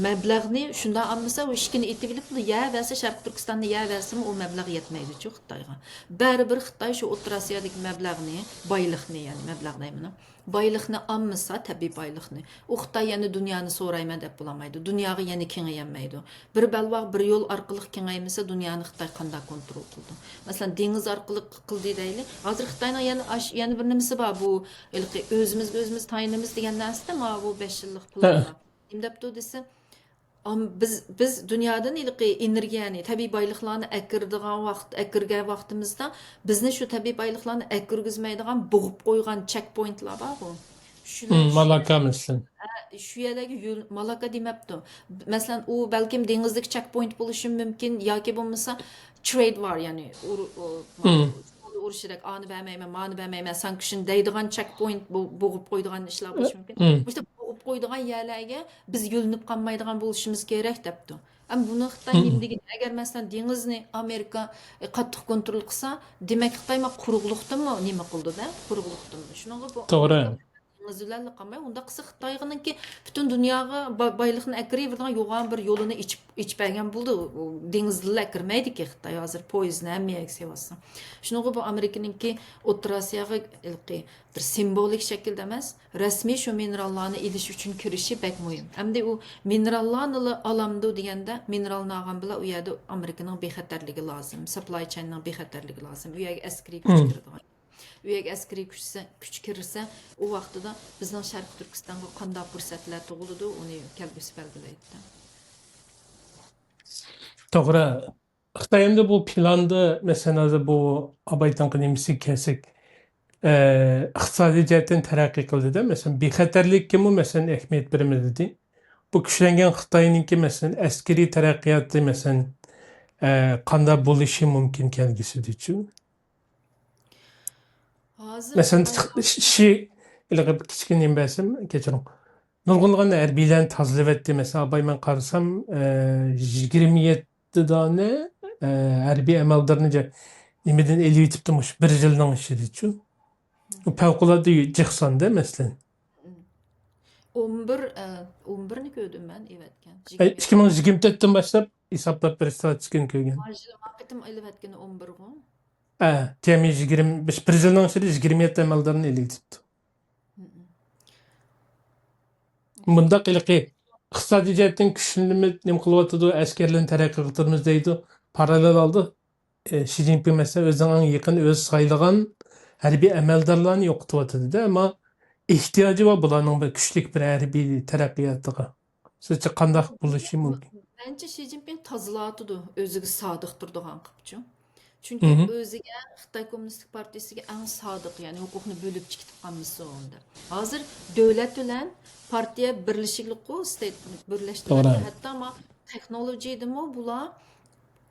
مەبلەغنى شۇنداق ئالمىسا، ئۇ ئىشىكىنى ئېتىۋېلىپ، يەۋەرسە، شەرقىي تۈركىستاننى يەۋەرسىمۇ، ئۇ مەبلەغ يەتمەيدۇچۇ خىتايغا. بەرىبىر خىتاي شۇ ئوتتۇرا ئاسىيادىكى مەبلەغنى، بايلىقنى، يەنى مەبلەغ دەيمەن، بايلىقنى ئالمىسا، تەبىئىي بايلىقنى، ئۇ خىتاي يەنە دۇنيانى سورايمەن دەپ بولالمايدۇ. دۇنياغا يەنە كېڭەيەلمەيدۇ. بىر بەلباغ بىر يول ئارقىلىق كېڭەيمىسە، دۇنيانى خىتاي قانداق كونترول قىلىدۇ؟ مەسىلەن، دېڭىز ئارقىلىق قىلدى دەيلى. ھازىر خىتاينىڭ يەنە ئاش-، يەنە بىر نېمىسى بار، بۇ ھېلىقى ئۆزىمىزگە ئۆزىمىز تايىنىمىز دېگەن نەرسىدە، ماۋۇ بەش يىللىق پىلان بار. نېمە دەپتۇ دېسە، ئام-، بىز، بىز دۇنيادىن ھېلىقى ئېنېرگىيەنى، تەبىئىي بايلىقلارنى ئەكىرىدىغان ۋاقىت، ئەكىرگەن ۋاقتىمىزدا، بىزنى شۇ تەبىئىي بايلىقلارنى ئەكىرگۈزمەيدىغان بوغۇپ قويغان چېك پوينتلار بارغۇ. شۇلار، مم، شۇ مالاكا مەسىلەن. ئە، شۇ يەرلەرگە يۆل-، مالاكا دېمەپتۇ. مەسىلەن، ئۇ بەلكىم دېڭىزدىكى چېك پوينت بولۇشى مۇمكىن، ياكى بولمىسا ترېيد ۋار، يەنى ئۇر-، ئۇ-، مم. ئۇرۇشىدەك، ئانى بەرمەيمەن، مانى بەرمەيمەن، سانكشن دەيدىغان چېك پوينت بو-، بوغۇپ قويىدىغان ئىشلار بولۇشى مۇمكىن. مم. مۇشۇ بوغۇپ قويىدىغان يەرلەرگە بىز يۆلىنىپ قالمايدىغان بولۇشىمىز كېرەك دەپتۇ. ئەمما بۇنى خىتاي نېمە دېگىنى؟ ئەگەر مەسىلەن دېڭىزنى ئامېرىكا، ئە، قاتتىق كونترول قىلسا، دېمەك خىتاي ما قۇرۇقلۇقتىنمۇ نېمە قىلدى دە؟ قۇرۇقلۇقتىنمۇ. شۇنىڭغا بۇ توغرا. ئامېرىكا دېڭىز بىلەنلا قالماي، ئۇنداق قىلسا خىتايغىنىڭكى پۈتۈن دۇنياغا با-، بايلىقنى ئەكىرىۋېرىدىغان يوغان بىر يولىنى ئېچىپ، ئېچىپ بەرگەن بولدى. ئۇ دېڭىزدىنلا ئەكىرمەيدىكى خىتاي، ھازىر پويىزنى ھەممە يەرگە سېلىۋاتسا. شۇنىڭغا بۇ ئامېرىكىنىڭكى ئوتتۇرا ئاسىياغا ھېلىقى بىر سىمۋولىك شەكىلدە ئەمەس، رەسمىي شۇ مىنېراللارنى ئېلىش ئۈچۈن كىرىشى بەك مۇھىم. ئەمدى ئۇ مىنېراللارنىلا ئالامدۇ دېگەندە، مىنېرالنى ئالغان بىلەن ئۇ يەردە ئامېرىكىنىڭ بىخەتەرلىكى لازىم، ساپلاي چېيننىڭ بىخەتەرلىكى لازىم، ئۇ يەرگە ئەسكىرىي كۈچ كىرىدىغان. ئۇ يەرگە ئەسكىرىي كۈچ، كۈچ كىرسە، ئۇ ۋاقتىدا بىزنىڭ شەرقىي تۈركىستانغا قانداق پۇرسەتلەر تۇغۇلىدۇ، ئۇنى كەلگۈسى بەلگىلەيدۇ. توغرا. خىتاي ئەمدى بۇ پىلاندا، مەسىلەن، ھازىر بۇ ئابايتىڭقى نېمىسىگە كەلسەك، ئە، ئىقتىسادىي جەھەتتىن تەرەققىي قىلدىدا، مەسىلەن، بىخەتەرلىككىمۇ، مەسىلەن، ئەھمىيەت بېرىمىز دېدى. بۇ كۈچلەنگەن خىتاينىڭكى، مەسىلەن، ئەسكىرىي تەرەققىياتى، مەسىلەن، ئە، قانداق بولۇشى مۇمكىن كەلگۈسىدىچۇ؟ ھازىر مەسىلەن، خىتاي شى، ھېلىقى بىر كىچىككىنە نېمە بەرسەم، كەچۈرۈڭ. نۇرغۇنلىغان ھەربىيلەرنى تازىلىۋەتتى. مەسىلەن، ئاباي مەن قارىسام، ئە، يىگىرمە يەتتە دانە، ئە، ھەربىي ئەمەلدارنى جا-، نېمىدىن ئېلىۋېتىپتۇ مۇشۇ بىر يىلنىڭ ئىچىدىچۇ. بۇ پەۋقۇلئاددە جىق سان-دە، مەسىلەن. ئون بىر، ئە، ئون بىرنى كۆردۈم مەن ئېلىۋەتكەن. ئە، ئىككى مىڭ يىگىرمە تۆتتىن باشلاپ ھېسابلاپ بېرىش ستاتىستىكىنى كۆرگەن. ما يىل، ما قېتىم ئېلىۋەتكىنى ئون بىرغۇ. ئە، جەمئىي يىگىرمە بەش، بىر يىلنىڭ ئىچىدە يىگىرمە يەتتە ئەمەلدارنى ئېلىۋېتىپتۇ. مۇنداق ھېلىقى ئىقتىسادىي جەھەتتىن كۈچلىنىمىز، نېمە قىلىۋاتىدۇ، ئەسكەرلەرنى تەرەققىي قىلدۇرىمىز دەيدۇ. پاراللېل ھالدا، ئى، شى جىنپىڭ مەسىلەن ئۆزىنىڭ ئەڭ يېقىن ئۆزى سايلىغان ھەربىي ئەمەلدارلارنى يوقىتىۋاتىدۇ-دە، ئەمما ئېھتىياجى بار بۇلارنىڭ بىر كۈچلۈك بىر ھەربىي تەرەققىياتىغا. سىزچە قانداق بولۇشى مۇمكىن؟ مەنچە شى جىنپىڭ تازىلاۋاتىدۇ، ئۆزىگە سادىق تۇرىدىغان قىلىپچۇ. چۈنكى ئۆزىگە، خىتاي كوممۇنىستىك پارتىيىسىگە ئەڭ سادىق، يەنى ھوقۇقنى بۆلۈپ چىقىپ قالمىسۇن دەپ. ھازىر دۆلەت بىلەن پارتىيە بىرلىشىكلىكقۇ، ستېيت بىرلەشتۈرۈلدى. توغرا. ھەتتا ما تېخنولوگىيىدىمۇ بۇلار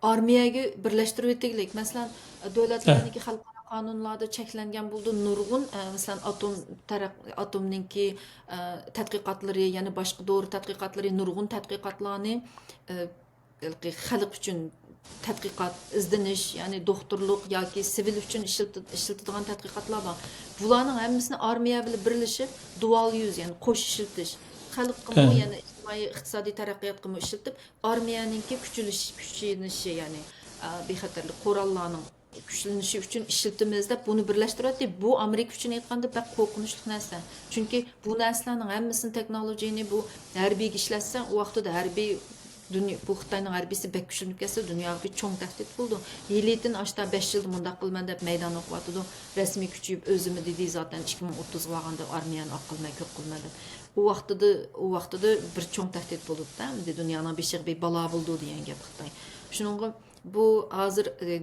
ئارمىيەگە بىرلەشتۈرۈۋېتىگلىك. مەسىلەن، دۆلەتلەرنىڭكى خەلقئارا قانۇنلاردا چەكلەنگەن بولىدۇ. نۇرغۇن، ئە، مەسىلەن، ئاتوم تەرەق-، ئاتومنىڭكى، ئە، تەتقىقاتلىرى، يەنە باشقا دورا تەتقىقاتلىرى، نۇرغۇن تەتقىقاتلارنى، ئە، خەلق ئۈچۈن تەتقىقات، ئىزدىنىش، يەنى دوختۇرلۇق ياكى سىۋىل ئۈچۈن ئىشلىتىدىغان تەتقىقاتلار بار. بۇلارنىڭ ھەممىسىنى ئارمىيە بىلەن بىرلىشىپ، دۇئال يۈز، يەنى قوش ئىشلىتىش، خەلققىمۇ، يەنى ئىجتىمائىي ئىقتىسادىي تەرەققىياتقىمۇ ئىشلىتىپ، ئارمىيەنىڭكى كۈچلىنىش، كۈچىيىشى، يەنى، ئە، بىخەتەرلىك قوراللارنىڭ كۈچلىنىشى ئۈچۈن ئىشلىتىمىز دەپ بۇنى بىرلەشتۈرۈۋەتتى. بۇ ئامېرىكا ئۈچۈن ئېيتقاندا بەك قورقۇنچلۇق نەرسە. چۈنكى بۇ نەرسىلەرنىڭ ھەممىسىنى، تېخنولوگىيىنى بۇ ھەربىيگە ئىشلەتسەڭ، ئۇ ۋاقتىدا ھەربىي دۇنيا، بۇ خىتاينىڭ ھەربىيسى بەك كۈچلىنىپ كەتسە، دۇنياغا بىر چوڭ تەھدىت بولىدۇ. يېلىتىن ئاشتا بەش يىلدا مۇنداق قىلىمەن دەپ مەيدان ئوقۇۋاتىدۇ. رەسمىي كۈچىيىپ ئۆزىمۇ دېدى، زاتەن ئىككى مىڭ ئوتتۇزغا بارغاندا ئارمىيەنى ئاق قىلىمەن، كۆك قىلىمەن دەپ. ئۇ ۋاقتىدا، ئۇ ۋاقتىدا بىر چوڭ تەھدىت بولىدۇ-دە، ئەمدى دۇنيانىڭ بېشىغا بىر بالا بولىدۇ دېگەن گەپ خىتاي. شۇنىڭغا بۇ ھازىر، ئى،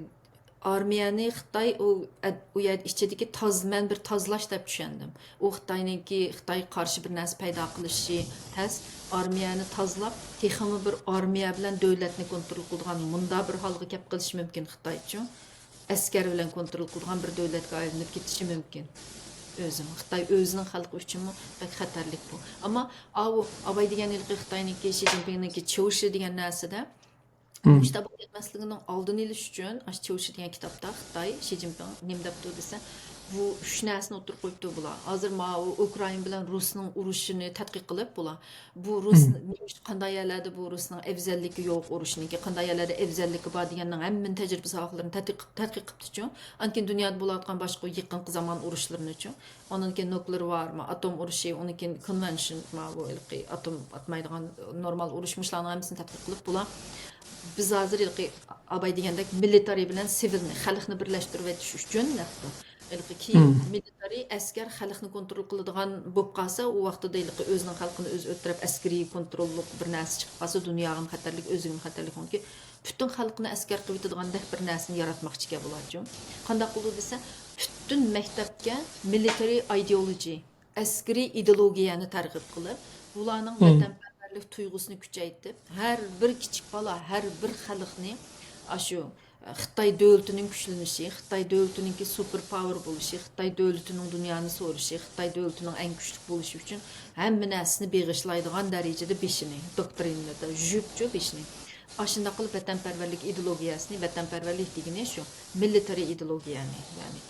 ئارمىيەنى خىتاي ئۇ، ئە-، ئۇ يەر ئىچىدىكى تاز-، مەن بىر تازىلاش دەپ چۈشەندىم. ئۇ خىتاينىڭكى، خىتايغا قارشى بىر نەرسە پەيدا قىلىشى تەس. ئارمىيەنى تازىلاپ، تېخىمۇ بىر ئارمىيە بىلەن دۆلەتنى كونترول قىلىدىغان مۇنداق بىر ھالغا كەپ قېلىشى مۇمكىن خىتايچۇ. ئەسكەر بىلەن كونترول قىلىدىغان بىر دۆلەتكە ئايلىنىپ كېتىشى مۇمكىن. ئۆزىمۇ، خىتاي ئۆزىنىڭ خەلقى ئۈچۈنمۇ بەك خەتەرلىك بۇ. ئەمما ئاۋۇ ئاباي دېگەن ھېلىقى خىتاينىڭكى، شى جىنپىڭنىڭكى چېۋشى دېگەن نەرسىدە مۇشۇنداق بولۇپ كەتمەسلىكىنىڭ ئالدىنى ئېلىش ئۈچۈن، ئاشۇ چېۋشى دېگەن كىتابتا خىتاي، شى جىنپىڭ نېمە دەپتۇ دېسە، بۇ ئۈچ نەرسىنى ئوتتۇرىغا قويۇپتۇ بۇلار. ھازىر ماۋۇ ئۇكرائىنا بىلەن رۇسنىڭ ئۇرۇشىنى تەتقىق قىلىپ بۇلار، بۇ رۇس نېمە ئۈچۈن، قانداق يەرلەردە بۇ رۇسنىڭ ئەۋزەللىكى يوق ئۇرۇشنىڭكى، قانداق يەرلەردە ئەۋزەللىكى بار دېگەننىڭ ھەممىنى تەجرىبە ساھەلىرىنى تەتقىق، تەتقىق قىپتىچۇ. ئاندىن كېيىن دۇنيادا بولۇۋاتقان باشقا يېقىنقى زامان ئۇرۇشلىرىنىچۇ. ئاندىن كېيىن نۇكلېر ۋار، ما، ئاتوم ئۇرۇشى، ئۇنىڭ كېيىن كونۋېنشن، ما، بۇ ھېلىقى ئاتوم ئاتمايدىغان نورمال ئۇرۇش، مۇشۇلارنىڭ ھەممىسىنى تەتقىق قىلىپ بۇلار. بىز ھازىر ھېلىقى ئاباي دېگەندەك مىلىتارى بىلەن سىۋىلنى، خەلقنى بىرلەشتۈرۈۋېتىش ئۈچۈن دەپتۇ. ھېلىقى كېيىن مىلىتارى ئەسكەر خەلقنى كونترول قىلىدىغان بولۇپ قالسا، ئۇ ۋاقتىدا ھېلىقى ئۆزىنىڭ خەلقىنى ئۆزى ئۆلتۈرۈپ، ئەسكىرىي كونتروللۇق بىر نەرسە چىقىپ قالسا، دۇنياغىمۇ خەتەرلىك، ئۆزىگىمۇ خەتەرلىك. چۈنكى پۈتۈن خەلقنى ئەسكەر قىلىۋېتىدىغاندەك بىر نەرسىنى ياراتماقچىكەن بۇلارچۇ. قانداق قىلىدۇ دېسە، پۈتۈن مەكتەپكە مىلىتارى ئايدېئولوجى، ئەسكىرىي ئىدېئولوگىيەنى تەرغىب قىلىپ، بۇلارنىڭ ۋەتەنپەرۋەرلىك تۇيغۇسىنى كۈچەيتىپ، ھەر بىر كىچىك بالا، ھەر بىر خەلقنى ئاشۇ خىتاي دۆلىتىنىڭ كۈچلىنىشى، خىتاي دۆلىتىنىڭكى سۇپېر پاۋېر بولۇشى، خىتاي دۆلىتىنىڭ دۇنيانى سورىشى، خىتاي دۆلىتىنىڭ ئەڭ كۈچلۈك بولۇشى ئۈچۈن ھەممە نەرسىنى بېغىشلايدىغان دەرىجىدە بېشىنى، دوكترىنىدا ژۈپچۇ بېشىنى. ئاشۇنداق قىلىپ ۋەتەنپەرۋەرلىك ئىدېئولوگىيەسىنى، ۋەتەنپەرۋەرلىك دېگىنى شۇ مىلىتارىي ئىدېئولوگىيەنى، يەنى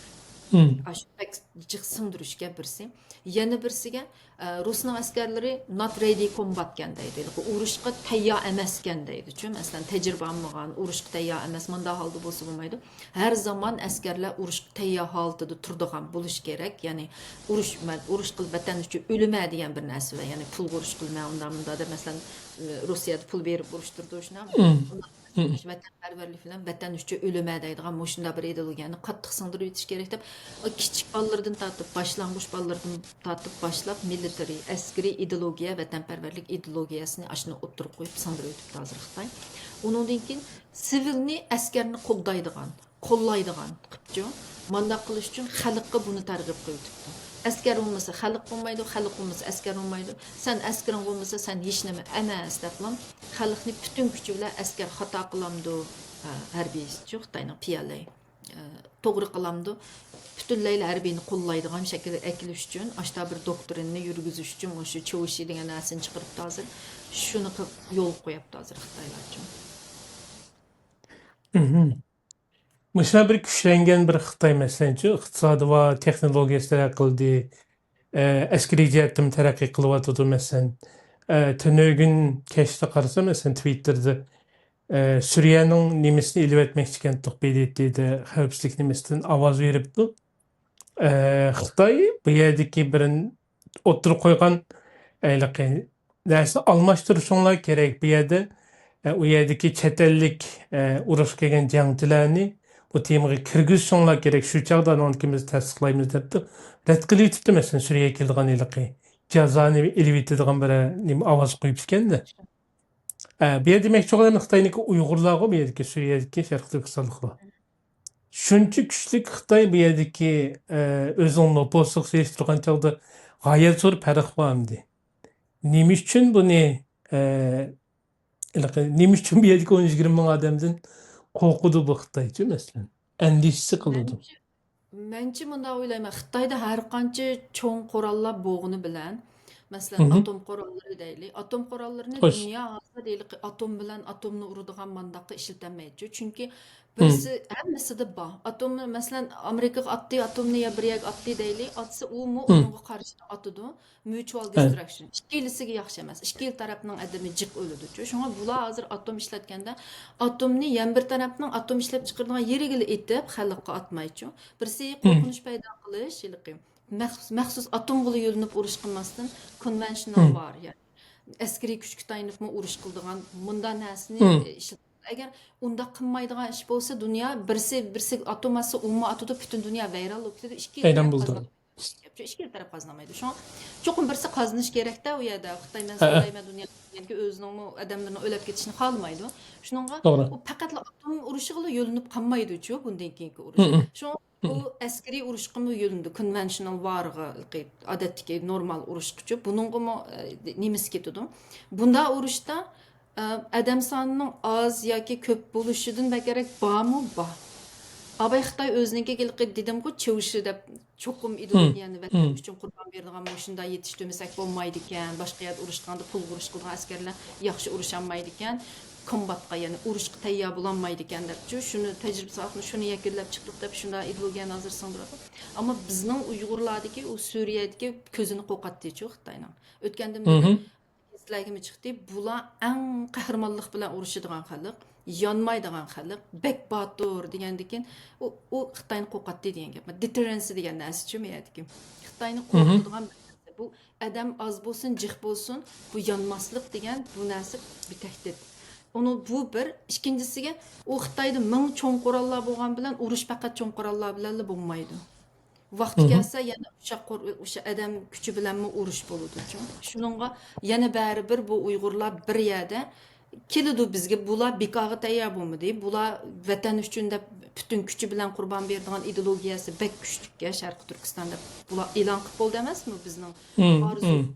ئاشۇ بەك جىق سىڭدۈرۈشكە بىرسى. يەنە بىرسىگە، ئە، رۇسنىڭ ئەسكەرلىرى not ready combat كەن دەيدۇ. ھېلىقى ئۇرۇشقا تەييار ئەمەسكەن دەيدۇچۇ. مەسىلەن، تەجرىبە ئالمىغان، ئۇرۇشقا تەييار ئەمەس، مۇنداق ھالدا بولسا بولمايدۇ. ھەر زامان ئەسكەرلەر ئۇرۇشقا تەييار ھالىتىدە تۇرىدىغان بولۇش كېرەك. يەنى ئۇرۇش، مەن ئۇرۇش قىلىپ ۋەتەن ئۈچۈن ئۆلىمەن دېگەن بىر نەرسە ۋە يەنى پۇلغا ئۇرۇش قىلىمەن، ئۇنداق مۇنداق دەپ، مەسىلەن، ئە، روسىيەدە پۇل بېرىپ ئۇرۇشتۇرىدۇ، شۇنداقمۇ؟ ۋەتەنپەرۋەرلىك بىلەن ۋەتەن ئۈچۈن ئۆلىمەن دەيدىغان مۇشۇنداق بىر ئىدېئولوگىيەنى قاتتىق سىڭدۈرۈۋېتىش كېرەك دەپ، كىچىك بالىلىرىدىن تارتىپ، باشلانغۇچ بالىلىرىدىن تارتىپ باشلاپ، مىلىتارىي، ئەسكىرىي ئىدېئولوگىيە، ۋەتەنپەرۋەرلىك ئىدېئولوگىيەسىنى ئاشۇنى ئوتتۇرىغا قويۇپ سىڭدۈرۈۋېتىپتۇ ھازىر خىتاي. ئۇنىڭدىن كېيىن سىۋىلنى ئەسكەرنى قولدايدىغان، قوللايدىغان قىپچۇ. مانداق قىلىش ئۈچۈن خەلققە بۇنى تەرغىب قىلىۋېتىپتۇ. ئەسكەر بولمىسا خەلق بولمايدۇ، خەلق بولمىسا ئەسكەر بولمايدۇ. سەن ئەسكىرىڭ بولمىسا سەن ھېچنېمە ئەمەس دەپلا خەلقنى پۈتۈن كۈچى بىلەن ئەسكەر خاتا قىلامدۇ، ھە، ھەربىيچۇ خىتاينىڭ پىيالەي، ھە، توغرا قىلامدۇ، پۈتۈنلەيلا ھەربىينى قوللايدىغان شەكىلگە ئەكېلىش ئۈچۈن، ئاشتا بىر دوكترىننى يۈرگۈزۈش ئۈچۈن مۇشۇ چوۋشى دېگەن نەرسىنى چىقىرىپتۇ ھازىر. شۇنى قىلىپ يولغا قويۇپتۇ ھازىر خىتايلارچۇ. مھم. مۇشۇنداق بىر كۈچلەنگەن بىر خىتاي، مەسىلەنچۇ، ئىقتىسادى بار، تېخنولوگىيەسى تەرەققىي قىلدى، ئە، ئەسكىرىي جەھەتتىمۇ تەرەققىي قىلىۋاتىدۇ، مەسىلەن. ئە، تۈنۈگۈن كەچتە قارىسام، مەسىلەن، تىۋىتتېردا، ئە، سۈرىيەنىڭ نېمىسىنى ئېلىۋەتمەكچىكەن، بى دى تىدا خەۋپسىزلىك نېمىسىدىن ئاۋاز بېرىپتۇ. ئە، خىتاي بۇ يەردىكى بىر ئوتتۇرىغا قويغان ھېلىقى نەرسىنى ئالماشتۇرۇشۇڭلار كېرەك. بۇ يەردە، ئە، ئۇ يەردىكى چەت ئەللىك، ئە، ئۇرۇشقا كەلگەن جەڭچىلەرنى بۇ تېمىغا كىرگۈزۈشۈڭلار كېرەك. شۇ چاغدا ئانىڭدىن كېيىن بىز تەستىقلايمىز دەپتۇ. رەت قىلىۋېتىپتۇ، مەسىلەن، سۈرىيەگە كېلىدىغان ھېلىقى جازانى ئېلىۋېتىدىغان بىر، ئە، نېمە ئاۋاز قويۇپتىكەن-دە. ئە، بۇ يەردە دېمەكچى بولغىنىم خىتاينىڭكى ئۇيغۇرلارغۇ، بۇ يەردىكى سۈرىيەدىكى شەرقىي تۈركىستانلىقلار. شۇنچە كۈچلۈك خىتاي بۇ يەردىكى، ئە، ئۆزىنىڭ نوپۇسىغا سېلىشتۇرغان چاغدا غايەت زور پەرق بار ئەمدى. نېمە ئۈچۈن بۇنى، ئە، ھېلىقى، نېمە ئۈچۈن بۇ يەردىكى ئون يىگىرمە مىڭ ئادەمدىن قورقىدۇ بۇ خىتايچۇ، مەسىلەن؟ ئەندىشىسى قىلىدۇ. مەنچە، مەنچە مۇنداق ئويلايمەن، خىتايدا ھەر قانچە چوڭ قوراللار بولغىنى بىلەن، مەسىلەن، ئاتوم قوراللىرى دەيلى، ئاتوم قوراللىرىنى دۇنيا ھازىر ھېلىقى ئاتوم بىلەن ئاتومنى ئۇرىدىغان مانداققا ئىشلىتەلمەيدۇ. چۈنكى بىرسى ھەممىسىدە بار. ئاتومنى، مەسىلەن، ئامېرىكىغا ئاتتى، ئاتومنى يا بىر يەرگە ئاتتى دەيلى، ئاتسا ئۇمۇ ئۇنىڭغا قارشى ئاتىدۇ. مۇچۇئال دېستراكشن. ئىككىلىسىگە ياخشى ئەمەس. ئىككىلا تەرەپنىڭ ئادىمى جىق ئۆلىدۇچۇ. شۇڭا بۇلار ھازىر ئاتوم ئىشلەتكەندە، ئاتومنى يەنە بىر تەرەپنىڭ ئاتوم ئىشلەپ چىقىرىدىغان يېرىگىلا ئېتىپ، خەلققە ئاتمايچۇ. بىرسى قورقۇنچ پەيدا قىلىش، ھېلىقى مەخ-، مەخسۇس ئاتومغىلا يۆلىنىپ ئۇرۇش قىلماستىن، كونۋېنشنال ۋار، يەنى ئەسكىرىي كۈچكە تايىنىپمۇ ئۇرۇش قىلىدىغان مۇنداق نەرسىنى ئىشلەت-، ئەگەر ئۇنداق قىلمايدىغان ئىش بولسا، دۇنيا بىرسى، بىرسى ئاتوم ئاتسا، ئۇمۇ ئاتىدۇ، پۈتۈن دۇنيا ۋەيران بولۇپ كېتىدۇ. ئىككى ۋەيران بولىدۇ. ئىككى تەرەپ قازىنالمايدۇ. شۇڭا چوقۇم بىرسى قازىنىش كېرەكتە ئۇ يەردە. خىتاي مەن ھەئە. سورايمەن دۇنيا دېگەنكى ئۆزىنىڭمۇ ئادەملىرىنىڭ ئۆلۈپ كېتىشىنى خالىمايدۇ. شۇنىڭغا توغرا. ئۇ پەقەتلا ئاتوم ئۇرۇشىغىلا يۆلىنىپ قالمايدۇچۇ بۇندىن كېيىنكى ئۇرۇش. مم. شۇڭا ئۇ ئەسكىرىي ئۇرۇشقىمۇ يۆلىنىدۇ، كونۋېنشنال ۋارغا، ئادەتتىكى نورمال ئۇرۇشقىچۇ. بۇنىڭغىمۇ ئە، نېمىسى كېتىدۇ. بۇنداق ئۇرۇشتا ئە، ئادەم سانىنىڭ ئاز ياكى كۆپ بولۇشىدىن بەكرەك بارمۇ؟ بار. ئاباي خىتاي ئۆزىنىڭكى ھېلىقى دېدىمغۇ، چېۋشى دەپ چوقۇم ئىدېئولوگىيەنى ۋەتەن ئۈچۈن قۇربان بېرىدىغان مۇشۇنداق يېتىشتۈرمىسەك بولمايدىكەن، باشقا يەردە ئۇرۇشقاندا پۇلغا ئۇرۇش قىلىدىغان ئەسكەرلەر ياخشى ئۇرۇشالمايدىكەن، كومباتقا، يەنى ئۇرۇشقا تەييار بولالمايدىكەن دەپچۇ، شۇنى تەجرىبە ساۋاقنى شۇنى يەكۈنلەپ چىقتۇق دەپ شۇنداق ئىدېئولوگىيەنى ھازىر سىڭدۈرىدۇ. ئەمما بىزنىڭ ئۇيغۇرلاردىكى ئۇ سۈرىيەدىكى كۆزىنى قوقاتتىچۇ خىتاينىڭ. ئۆتكەندە بىر سىلەرگىمۇ چىقتى. بۇلار ئەڭ قەھرىمانلىق بىلەن ئۇرۇشىدىغان خەلق، يانمايدىغان خەلق، بەك باتۇر دېگەندىكىن ئۇ، ئۇ خىتاينى قوقاتتى دېگەن گەپ. دېتېررېنسى دېگەن نەرسىچۇ مەيەدىكى. خىتاينى قورقۇتىدىغان بىر نەرسە. بۇ ئادەم ئاز بولسۇن، جىق بولسۇن، بۇ يانماسلىق دېگەن بۇ نەرسە بىر تەھدىت. ئۇنى بۇ بىر. ئىككىنچىسىگە ئۇ خىتايدا مىڭ چوڭ قوراللار بولغان بىلەن ئۇرۇش پەقەت چوڭ قوراللار بىلەنلا بولمايدۇ. ۋاقتى كەلسە يەنە ئۇششاق قور-، ئۇششاق ئادەم كۈچى بىلەنمۇ ئۇرۇش بولىدۇ. شۇنىڭغا يەنە بەرىبىر بۇ ئۇيغۇرلار بىر يەردە كېلىدۇ بىزگە. بۇلار بىكارغا تەييار بولمىدى. بۇلار ۋەتەن ئۈچۈن دەپ پۈتۈن كۈچى بىلەن قۇربان بېرىدىغان ئىدېئولوگىيەسى بەك كۈچلۈككەن شەرقىي تۈركىستان دەپ بۇلار ئېلان قىلىپ بولدى ئەمەسمۇ بىزنىڭ ئارزۇيىمىز.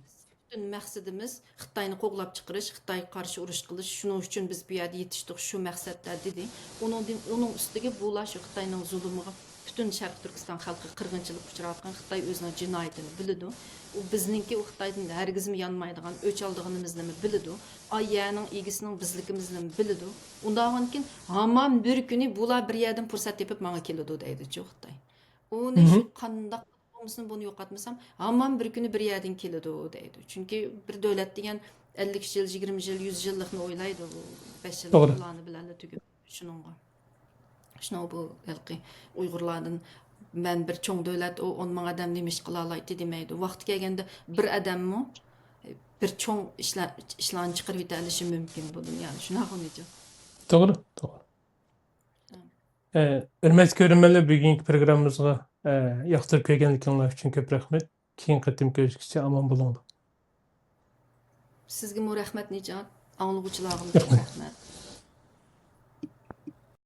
پۈتۈن مەقسىتىمىز خىتاينى قوغلاپ چىقىرىش، خىتايغا قارشى ئۇرۇش قىلىش، شۇنىڭ ئۈچۈن بىز بۇ يەردە يېتىشتۇق، شۇ مەقسەتتە دېدى. ئۇنىڭدىن، ئۇنىڭ ئۈستىگە بۇلار شۇ خىتاينىڭ زۇلۇمىغا پۈتۈن شەرقىي تۈركىستان خەلقى قىرغىنچىلىققا ئۇچراۋاتقان خىتاي ئۆزىنىڭ جىنايىتىنى بىلىدۇ. ئۇ بىزنىڭكى ئۇ خىتايدىن ھەرگىزمۇ يانمايدىغان، ئۆچ ئالىدىغىنىمىزنىمۇ بىلىدۇ. ئاي يەرنىڭ ئىگىسىنىڭ بىزلىكىمىزنىمۇ بىلىدۇ. ئۇنداق بولغاندىكىن ھامان بىر كۈنى بۇلار بىر يەردىن پۇرسەت تېپىپ ماڭا كېلىدۇ دەيدۇچۇ خىتاي. ئۇنى شۇ قانداق بولمىسۇن، بۇنى يوقاتمىسام، ھامان بىر كۈنى بىر يەردىن كېلىدۇ دەيدۇ. چۈنكى بىر دۆلەت دېگەن ئەللىك يىل، يىگىرمە يىل، يۈز يىللىقنى ئويلايدۇ. بۇ بەش يىللىق توغرا. پىلانى بىلەنلا تۈگەپ شۇنىڭغا. شۇنىڭ بۇ ھېلىقى ئۇيغۇرلاردىن مەن بىر چوڭ دۆلەت، ئۇ ئون مىڭ ئادەم نېمە ئىش قىلالايتتى دېمەيدۇ. ۋاقتى كەلگەندە بىر ئادەممۇ بىر چوڭ ئىشلار، ئىشلارنى چىقىرىۋېتەلىشى مۇمكىن بۇ دۇنيادا. شۇنداقغۇ نىجات؟ توغرا، توغرا. ئە، ھۆرمەتلىك كۆرۈرمەنلەر، بۈگۈنكى پروگراممىمىزغا، ئە، ياقتۇرۇپ كەلگەنلىكىڭلار ئۈچۈن كۆپ رەھمەت. كېيىنكى قېتىم كۆرۈشكىچە ئامان بولۇڭلار. سىزگىمۇ رەھمەت، نىجات. ئاڭلىغۇچىلارغىمۇ چوڭ رەھمەت.